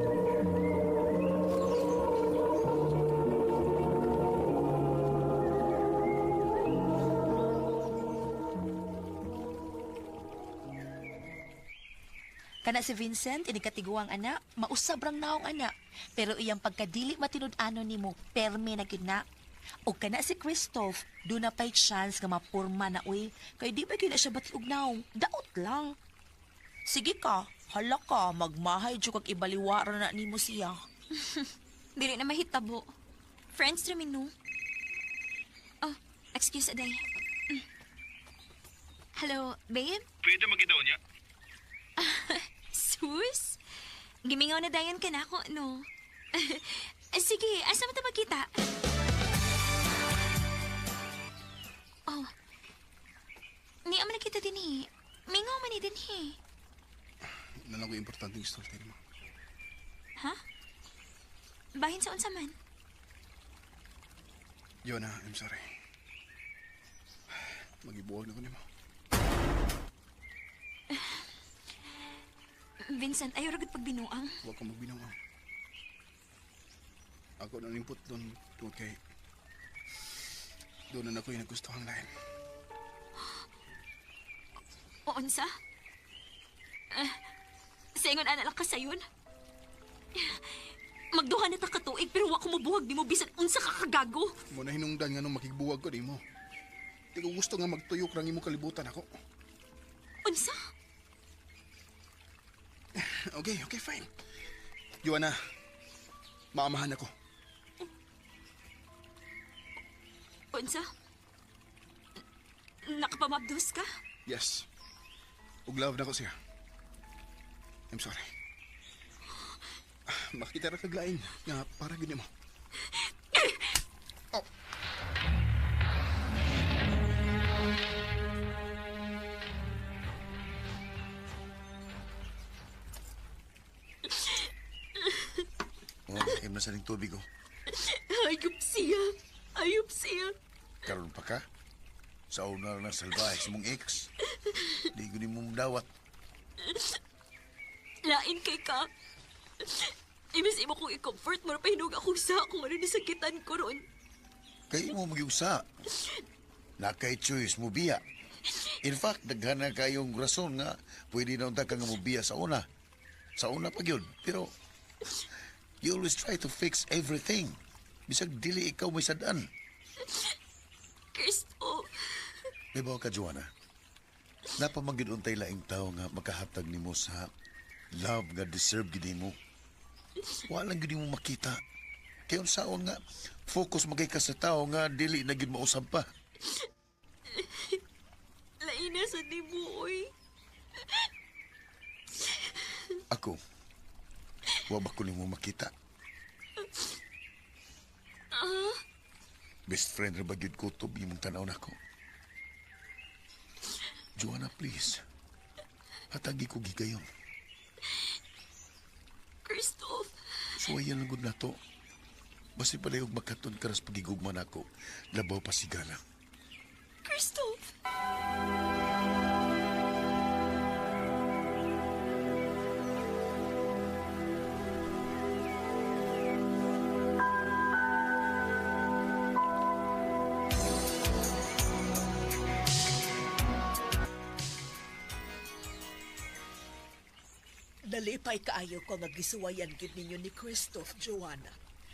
Kana si Vincent, inikatiguang ana, mausab rang naong ana. Pero iyang pagkadili matinud-anon nimo, perme na gyud na. O kana si Christoph, do na pa'y chance nga mapurma na uy. Kay di ba gyud na siya batik og naong, daot lang. Sige ka, hala ka, magmahay jud kag ibaliwara na nimo siya. Dili na mahitabo. Friends ra mi no. Oh, excuse aday. Hello, babe? Pwede magitaw niya? Sus? Gimingaw na dayon ka na ako, no? Sige, asa mo ta magkita? Oh. Ni man nakita din eh. Mingaw man ni din eh. Nalang ko importanteng istorya mo. Ha? Bahin sa unsa man? Yona, I'm sorry. Magibuwag na ko nimo. Vincent, ayaw ragod pagbinuang. Huwag kang magbinuang. Ako na input doon tungod kay doon na ako yung nagustuhang lain. O, unsa? Sa ingon ana lang ka sayon. Magduha na ta katuig pero wa ko mobuhag nimo bisan unsa ka kagago. Mo na hinungdan nga nung makigbuwag ko nimo. Di ko gusto nga magtuyok rang imong kalibutan ako. Unsa? Okay, okay, fine. Joanna, maamahan ako. Unsa? Nakapamabdos ka? Yes. Ug love na ko siya. I'm sorry. Makita ra kag lain nga para gyud nimo. Oh. Oh, im na sa ning tubig oh. Ayop siya. Ayop siya. Karon pa ka? Sa una na salbahe sa mong ex. Di ko ni mo dawat. Lain kay ka. Imis imo kong i-comfort mo na pahinog akong sa kung ano nisakitan ko ron. Kay mo magyusa. Nakay choice mo biya. In fact, daghan na kayong rason nga pwede na unta ka nga mobiya sa una. Sa una pa gyud. Pero you always try to fix everything. Bisag dili ikaw may sad-an. Kristo. Di ba ka, Joanna? Napamagid untay laing tao nga makahatag nimo sa love nga deserve gid nimo. Wala lang gid nimo makita. Kay unsaon nga focus magay ka sa tao nga dili na gid mausab pa. Lain na sa nimo, oy. Ako, wa ba ko nimo makita? Ah, Best friend ra ba gyud ko to imong tan-aw nako. Joanna, please. Hatagi ko gigayon. Christoph. Suwayan lang gud nato. Basi pala yung makaton ka ras pagigugma nako. Labaw pa sigala. Christoph. Nalipay kaayo ko nga gisuwayan gyud ninyo ni Christoph, Joanna.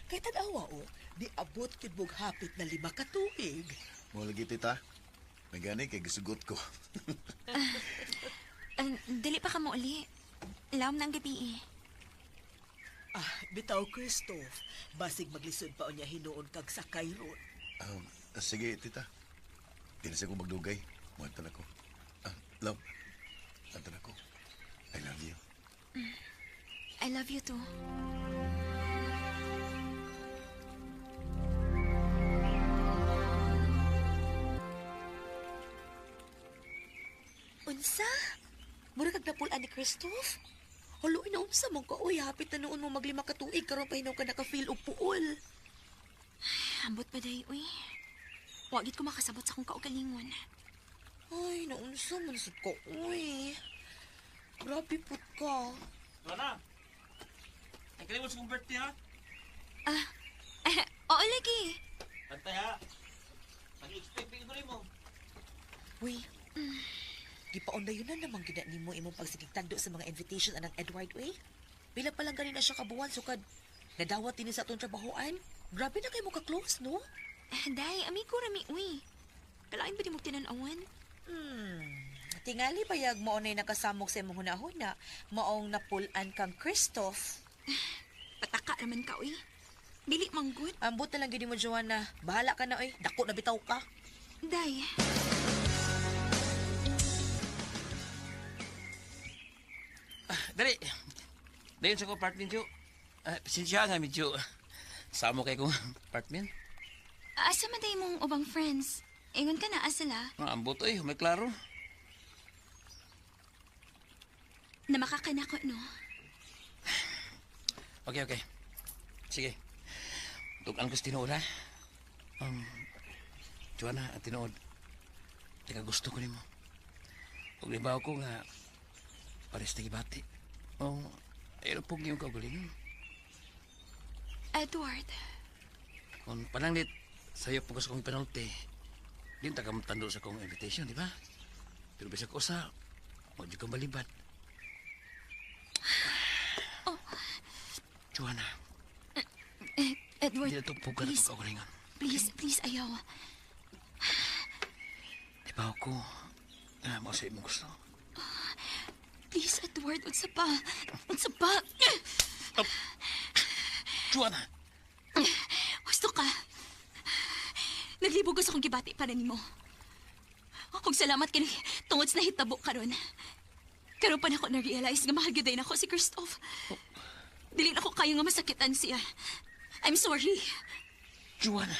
Kay tan-awa o, di abot gyud mog hapit na 5 ka tuig. Mo lagi tita. Nagani kay gisugot ko. Dili pa ka mo uli. Lawom na ang gabi eh. Ah, bitaw Christoph, basig maglisod pa unya hinuon kag sakay ron. Sige tita. Di na siya ko magdugay. Muhantan ako. Love. Antan ako. I love you. I love you too. Unsa? Mura kag napulaan ni Christoph? Halo, inaunsa man ka? Uy, hapit na noon mo maglima ka tuig karon pa hinaw ka naka-feel og puol. Ambot pa day, uy. Wa gid ko makasabot sa akong kaugalingon. Ay, naunsa man sad ka, uy. Grabe pud ka. Joanna! Ay, kalimot sa kong birthday, ha? Oo, lagi. Bantay, ha? Nag-expect ko rin mo. Uy, Gipaundayon na naman gyud na nimo imong pagsigigtagdo sa mga invitation anang Edward uy. Pila pa lang gani na siya kabuwan sukad nadawat dinhi sa atong trabahoan. Grabe na kay mo ka-close, no? Day, amigo rami uy. Kalain ba di mo tinan-awan? Tingali bayag mo na nakasamok sa imong hunahuna, maong napul-an kang Christoph. Pataka raman ka uy. Dili man good. Ambot na lang gyud mo, Joanna. Bahala ka na uy. Dako na bitaw ka. Day. Dali. Dayon sa ko apartment, Jo. Pasensya nga, medyo samo kay kong apartment. Asa man day mong ubang friends? Ingon ka na, asa la? Ambot, oy. May klaro. Na makakanako, no? Okay, okay. Sige. Tugan ko sa tinuod, ha? Joanna, ang tinuod. Teka, gusto ko nimo. Huwag libaw ko nga pares na gibati. Oh, ayaw po ngayong kaugalingon. Edward. Kung pananglit, sa'yo po gusto kong ipanulti. Di ta ka matando sa kong invitation, di ba? Pero bisag usa, huwag kang balibad. Oh. Joanna. Edward, Hindi na ito po ka na please. kaugalingon. Please, please, ayaw. Di ba ako, mo sa imong gusto? Please, Edward, unsa pa? Unsa pa? Joanna! Gusto ka. Naglibog ko sa akong gibati para nimo. Kung salamat kini tungod sa nahitabo karon. Karon pa nako na-realize nga mahal gyud nako si Christoph. Dili na ko kayo nga masakitan siya. I'm sorry. Joanna.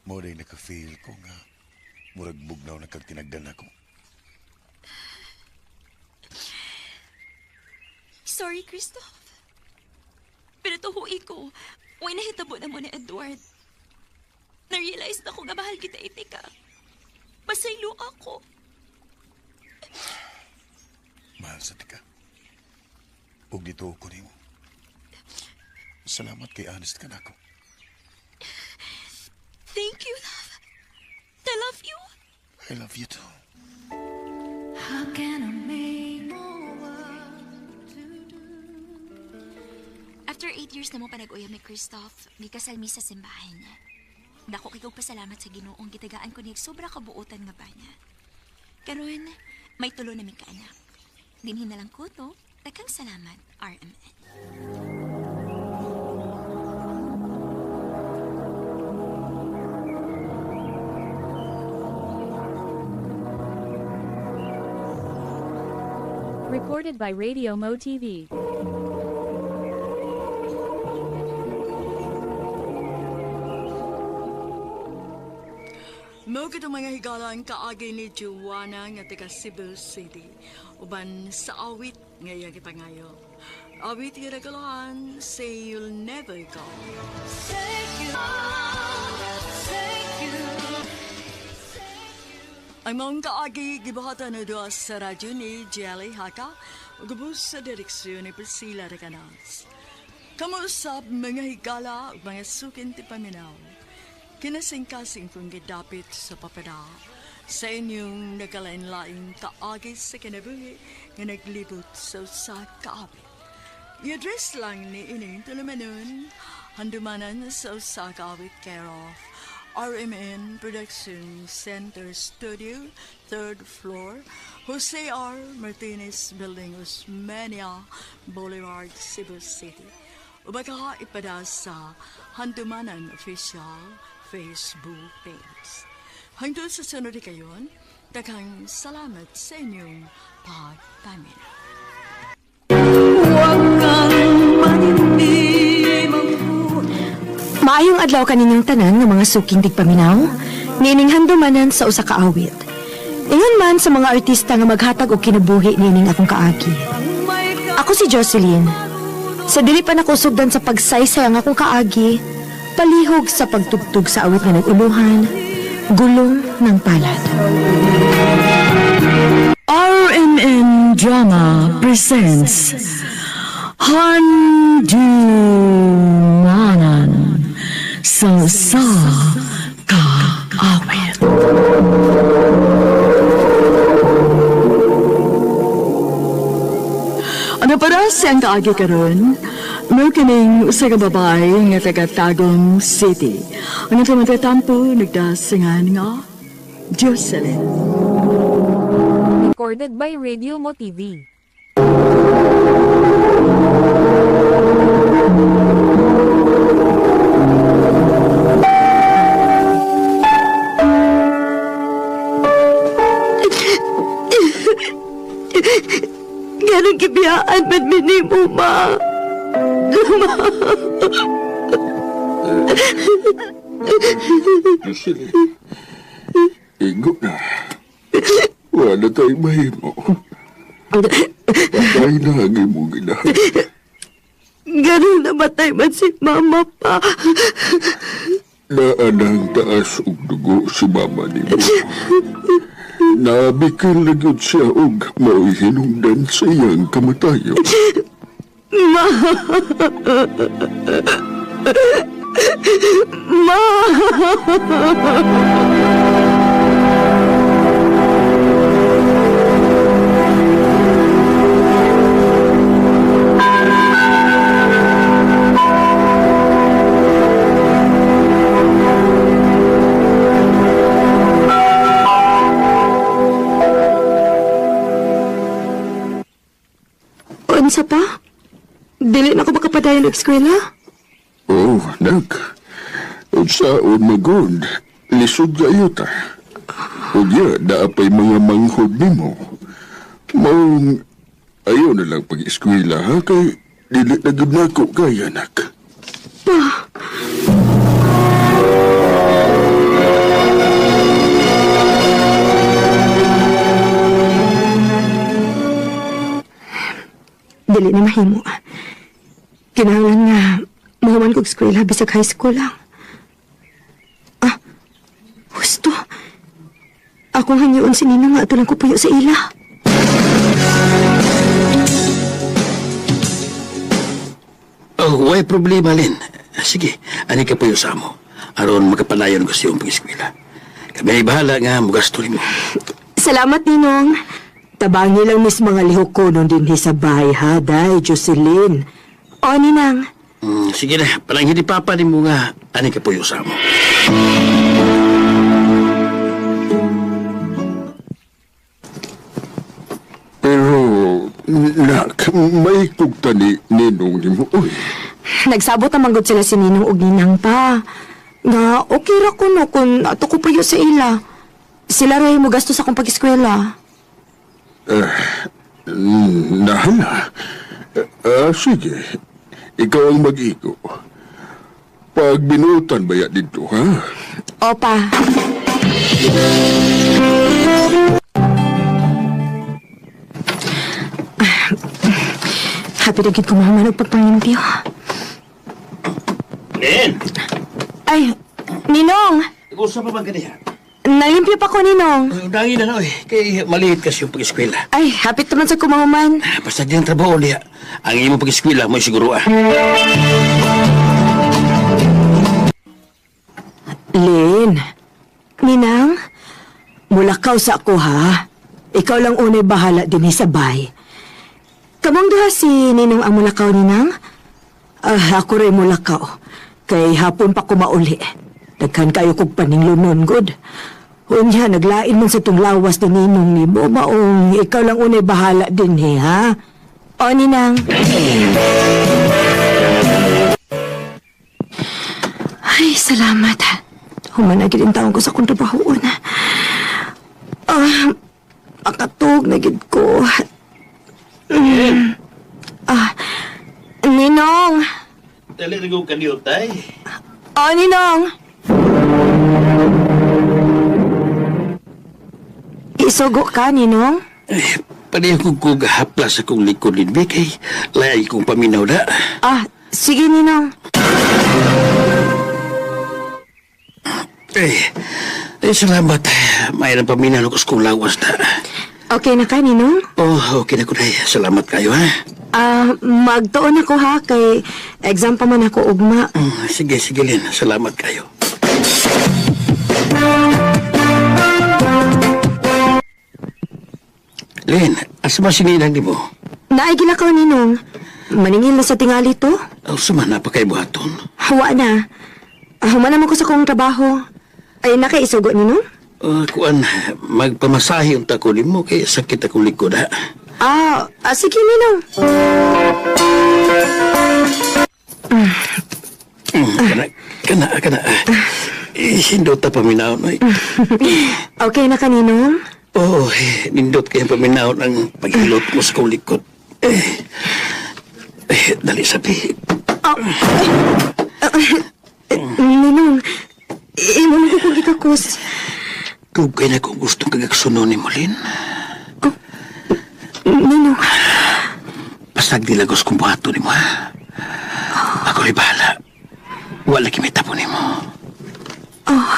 Mo rin naka-feel ko nga murag bugnaw na kag tinagdan ako. Sorry, Christoph. Pero tuhuin ko, way nahitabo na mo ni Edward. Na-realize na ko nga mahal kita, ite ka. Pasaylo ako. Mahal sa tika. Ug dito ko nimo. Salamat kay honest ka nako. Thank you, love. I love you. I love you too. How can I make After 8 years na mo panag-uyab ni Christoph, may kasal mi sa simbahan. Dako kay kog pasalamat sa Ginoong gitagaan ko niya sobra kabuotan nga bana. Karon, may tulo na mi kaanak. Dinhi na lang ko to. Daghang salamat, RMN. Recorded by Radio Mo TV. Mao kitong mga higalan kaagi ni Joanna nga taga Cebu City. Uban sa awit nga iyang gipangayo. Awit nga nagalahan, Say You'll Never Go. Take you, take you. Ang maong kaagi gibuhatan na doa sa radyo ni Jelly Haka ug ubos sa direksyon ni Priscilla Recanas. Kamuusap mga higala ug mga sukin ti paminaw. Kinasingkasing kong gidapit sa papada sa inyong nagkalain-laing kaagi sa kinabuhi nga naglibot sa usa ka awit. I-address lang ni ining tulumanon, handumanan sa usa ka awit care of RMN Production Center Studio, 3rd floor, Jose R. Martinez Building, Osmeña Boulevard, Cebu City. Ubaka ipada sa Handumanan Official Facebook page. Hangtod sa sunod kayon, daghang salamat sa inyong pagpaminaw. Maayong adlaw kaninyong tanan nga mga suking tigpaminaw, niining handumanan sa usa ka awit. Ingon man sa mga artista nga maghatag og kinabuhi niining akong kaagi. Ako si Jocelyn. Sa dili pa nakusugdan sa pagsaysay ang akong kaagi, palihog sa pagtugtog sa awit nga nag-uluhan, gulong ng palad. RMN. MN Drama presents Handumanan sa sa kaawit. Ano para siyang kaagi karon? Mao kining usa ka babae nga taga Tagum City. Ang atong tatampo nagdasingan nga Jocelyn. Recorded by Radio Mo TV. Ganong gibiyaan man minimo, ma. Ma. Jocelyn, ingo na. Wala tayong mahimo. Patay na ang imong inahan. Ganong namatay man si mama pa. Naanang taas og dugo si mama nimo. Nabikil na gyud siya og mao'y hinungdan sa iyang kamatayon. Ma. Ma. Unsa pa? Dili na ko makapadayon og eskwela? Oh, nak. Unsaon magod, lisod kayo ta. Unya, naapay mga manghod nimo. Maong, ayaw na lang pag-eskwela, ha? Kay, dili na gud nako kaya, nak. Pa. Dili na mahimo. Kinahanglan nga mahuman kog eskwela bisag high school lang. Ah, husto. Akong hangyoon si Nina nga ato lang ko puyo sa ila. Oh, way problema, Lin. Sige, ani ka po yung samo. Aron makapanayon ko sa iyong pag-eskwela. Kami ay bahala nga mugasto nimo. Salamat, Ninong. Tabangi lang mis mga lihok ko nun din sa bahay, ha, day, Jocelyn. O, Ninang. Sige na, parang hindi papa ni mo nga ani ka po yung samo. Pero, nak, may kugta ni Ninong nimo, uy. Nagsabot na manggod sila si Ninong og Ninang pa. Nga, okay ra ko no kung ato ko puyo sa ila. Sila ray mo gasto sa akong pag-eskwela. Eh, nahala. Sige, ikaw ang mag-igo. Pag binutan ba ya dito, ha? Opa. Happy na gid ko mahuman og pagpangimpyo. Lin! Ay, Ninong! Gusto pa bang kaniya? Nalimpyo pa ko, Ninong. Dangin na na, oy. Kay maliit kasi yung pag-eskwela. Ay, happy naman sa kumahuman. Basta di ang trabaho niya. Ang imong pag-eskwela mo siguro ah. Lin, Ninang? mulakaw sa ako, ha? Ikaw lang unay bahala din sa bay. Kamong duha si Ninong ang mulakaw, Ninang? Ah, ako rin mulakaw. Kay hapon pa ko mauli. Daghan kayo kog paninglunon, good. Unya, naglain man sa tong lawas ni Ninong ni mo, maong ikaw lang unay bahala din, he, ha? O, Ninang. Ay, salamat. Human na gid ang taon ko sa akong trabahoon. Ah, makatug na gid ko. Ah, Ninong! Dali na kong kaniyo, tay. O, Ninong! Isugo ka, Ninong? Pareho kong kog haplas akong likod din, kay layay kong paminaw na. Ah, sige, Ninong. Eh, salamat. Mayroon paminaw ko sa kong lawas na. Okay na ka, Ninong? Oh, okay na ko, day. Salamat kayo, ha? Ah, magtuon ako ha, kay exam pa man ako ugma. Sige, sige, Lin. Salamat kayo. Lin, asa ba sininang ni mo? Naay gilakaw, Ninong. Maningil na sa tingali to. Aw, suma na pa kay buhaton. Hawa na. Human naman ko sa kong trabaho. Ay, nakaisugo, Ninong? Kuan, magpamasahe unta ko nimo kay sakit akong likod, ha? Sige, Ninong. Kana, kana, kana. Hindot ta paminaw, no? Okay na ka, Ninong? Oo, eh, nindot kayong paminaw ang paghilot mo sa kong likod. Dali sabi. Oh, Ninong, imo mo ko kong gikakos. Dugay na kung gustong kagaksuno ni Molin. Ninong. Basta dilagos kong buhato ni mo, ha? Ako rin bahala. Wala lagi may tapo ni mo. Oh,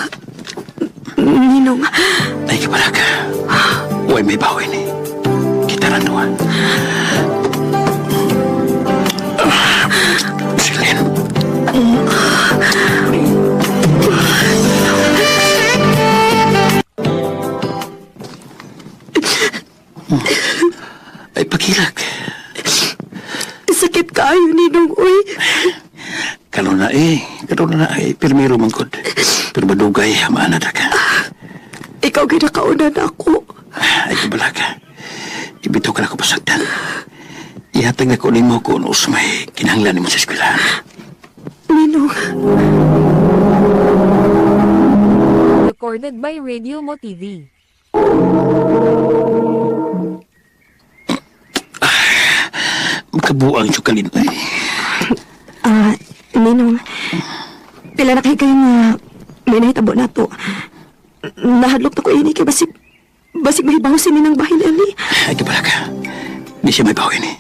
Ninong. Ay, kabalaka. Huwag may bawi ni. Kita na duwa. Silin. Ay, pagilak. Sakit kaayo, Ninong, uy. Karon na eh. Karon na eh. Pirmiro man kod. Pero madugay, maana ka. Ikaw ginakauna na ako. Ay, kabalaka. Ibitaw ka na ko pasagdan. Ihatag na ko nimo kung ano sa may kinahanglan nimo sa eskwelahan. Ninong. Recorded by Radio Mo TV. Makabuang siya kalin. Ay, Ninong. Pila na kayo nga may nahitabo na to. Nahadlok na ko ini kay basig mahibaw si Ninang bahin ali. Ay, kabalaka. Di siya may bawin eh.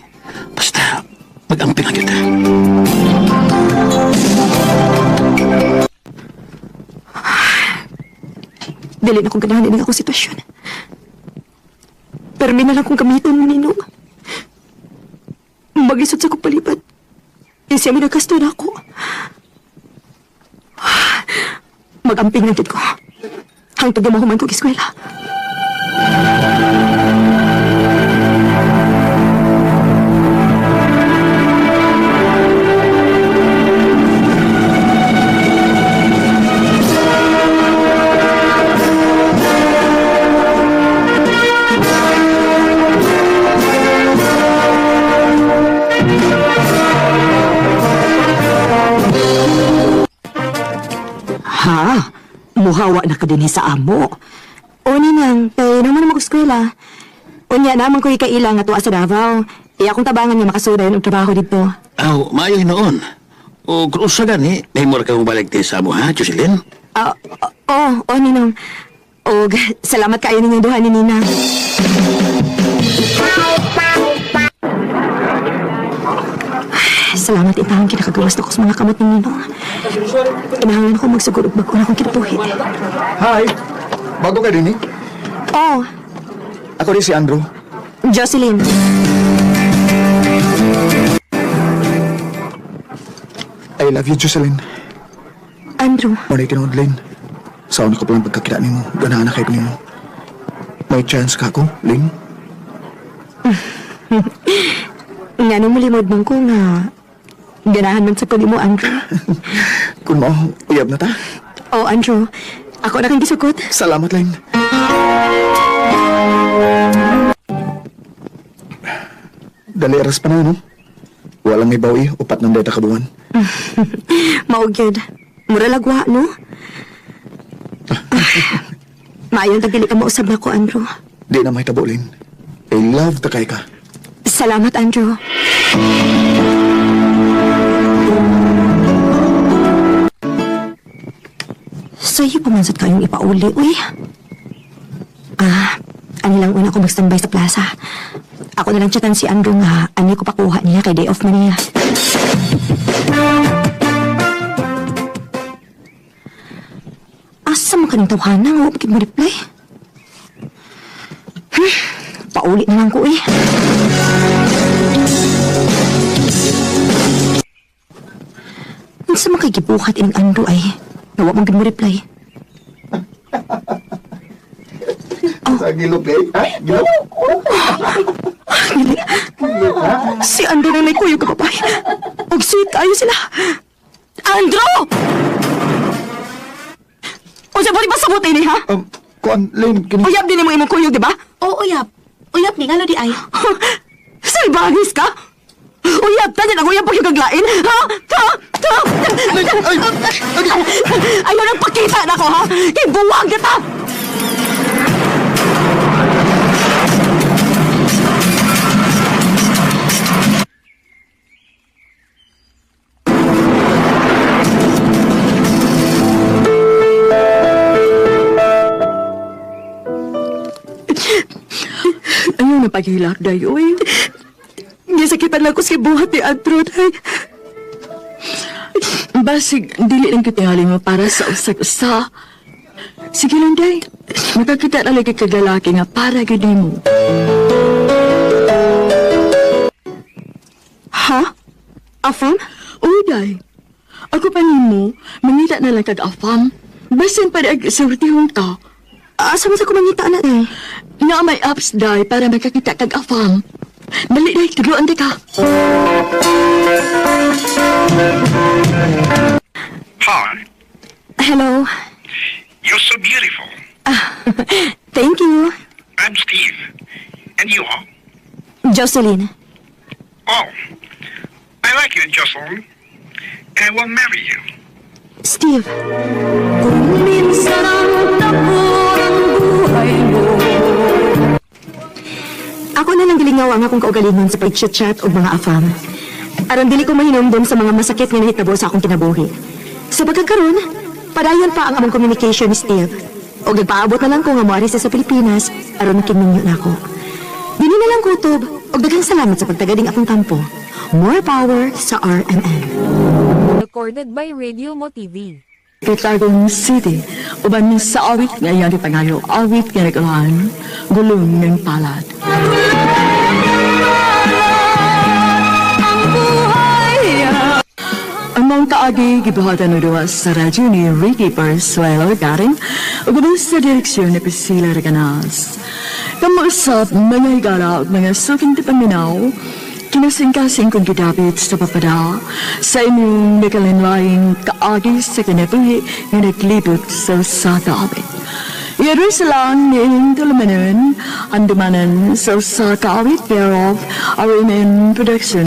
Basta, mag-amping ang kita. Dili na kong ganahan ini akong sitwasyon. Pero may na lang kong gamiton, Ninong. Maglisod sa kong palibad. Siya may nagkasto na ako. Mag-amping na gid ko. Hangtod na mahuman kong eskwela. Ha? Muhawa na ka din sa amo. O Ninang, kay naman mag-eskwela. Unya naman ko ikaila nga tuwa sa Davao. Iya akong tabangan nga makasuday og trabaho dito. Aw, maayo noon. O kung usa gani, may mura ka balik din sa amo, ha, Jocelyn? Oh, Ninong. Og salamat kaayo ninyong duha ni Ninang. Salamat itahong kinakagawas na ko sa mga kamot ni Ninong. Kinahanglan ko magsugod og bag-o na akong kinabuhi. Hi! Bago ka din eh? Oh, Ako rin si Andrew. Jocelyn. I love you, Jocelyn. Andrew. Muna tinuod, Lynn. Sa una ko palang pagkakita nimo, ganahan na kayo nimo. May chance ka ako, Lynn? Nga nung mulimod man ko nga ganahan man sa ko nimo, Andrew. Kung mao, uyab na ta. Oh, Andrew. Ako na kang gisugot. Salamat, Lynn. Dali aras pa na, no? Walang may bawi, upat ng data kabuan. Mao gyud. Mura lagwa, no? Maayon tag dili ka mausab nako, Andrew. Di na mahitabo, Lynn. I love ta kay ka. Salamat, Andrew. Sa'yo pa man sad kayong ipauli, uy. Ani lang una ko mag-standby sa plaza. Ako na lang chatan si Andrew nga, ani ko pakuha niya kay day off man niya. Asa man kaning tawhana nga wa mo reply? Pauli na lang ko eh. Unsa man kay gibuhat ining Andrew ay? Nawa man gid mo reply. Sa gilok eh? Ha? Gilok? Dili. Si Andrew na may kuyog ka papay. Og sweet kayo sila. Andrew! Unsa ba di ba sabot ini ha? Kuan, Lynn, kini... Uyab din mo imong kuyog, di ba? Oo, uyab. Uyab ni, ngano di ay? Salbahis ka? Uyab ta niyan ang uyab pag kaglain, ha? Ha? Ha? Ayaw nang pakita na ko, ha? Kay buwag na ta! Ayaw na paghilak, day, uy. Gisakitan lang ko si buhat ni Andrew, day. Basig, dili lang kitingali mo para sa usag-usa. Sige lang, day. Makakita na lagi kag lalaki nga para gid mo. Ha? Afam? Oo, day. Ako pa nimo, mangita na lang kag afam. Basin pa ag surtihon ka. Asa man sa kumangita na, day? Nga may apps, day, para makakita kag afam. Dali, day, tuloan di ka. Hi, Hello. you're so beautiful. Thank you. I'm Steve. And you are? Jocelyn. Oh, I like you, Jocelyn. And I will marry you. Steve. Kung minsan ang takot ang buhay mo. Ako na lang gilingaw ang akong kaugalingon sa pag-chat-chat o mga afam. Aron dili ko mahinumdum sa mga masakit nga nahitabo sa akong kinabuhi. Sa pagkakaroon, padayon pa ang among communication ni Steve. O nagpaabot na lang ko nga moari siya sa Pilipinas aron makiminyo na ako. Dini na lang kutob og daghang salamat sa pagtagading akong tampo. More power sa RMN. Recorded by Radio Mo TV. Kitagong City, uban sa awit nga iyang gipangayo, awit nga nag-ulan, gulong ng palad. Ang mga kaagi gibuhatan og duha sa radyo ni Ricky Persuelo Garing ug uban sa direksyon ni Priscilla Reganas. Kamuusap mga higala ug mga suking tipaminaw, kinasingkasing kong gidapit sa papada sa inyong nakalinlaying kaagi sa kinabuhi nga naglibot sa usa ka awit. I-address lang ni inyong tulumanon ang dumanan sa usa ka awit thereof RMN Production.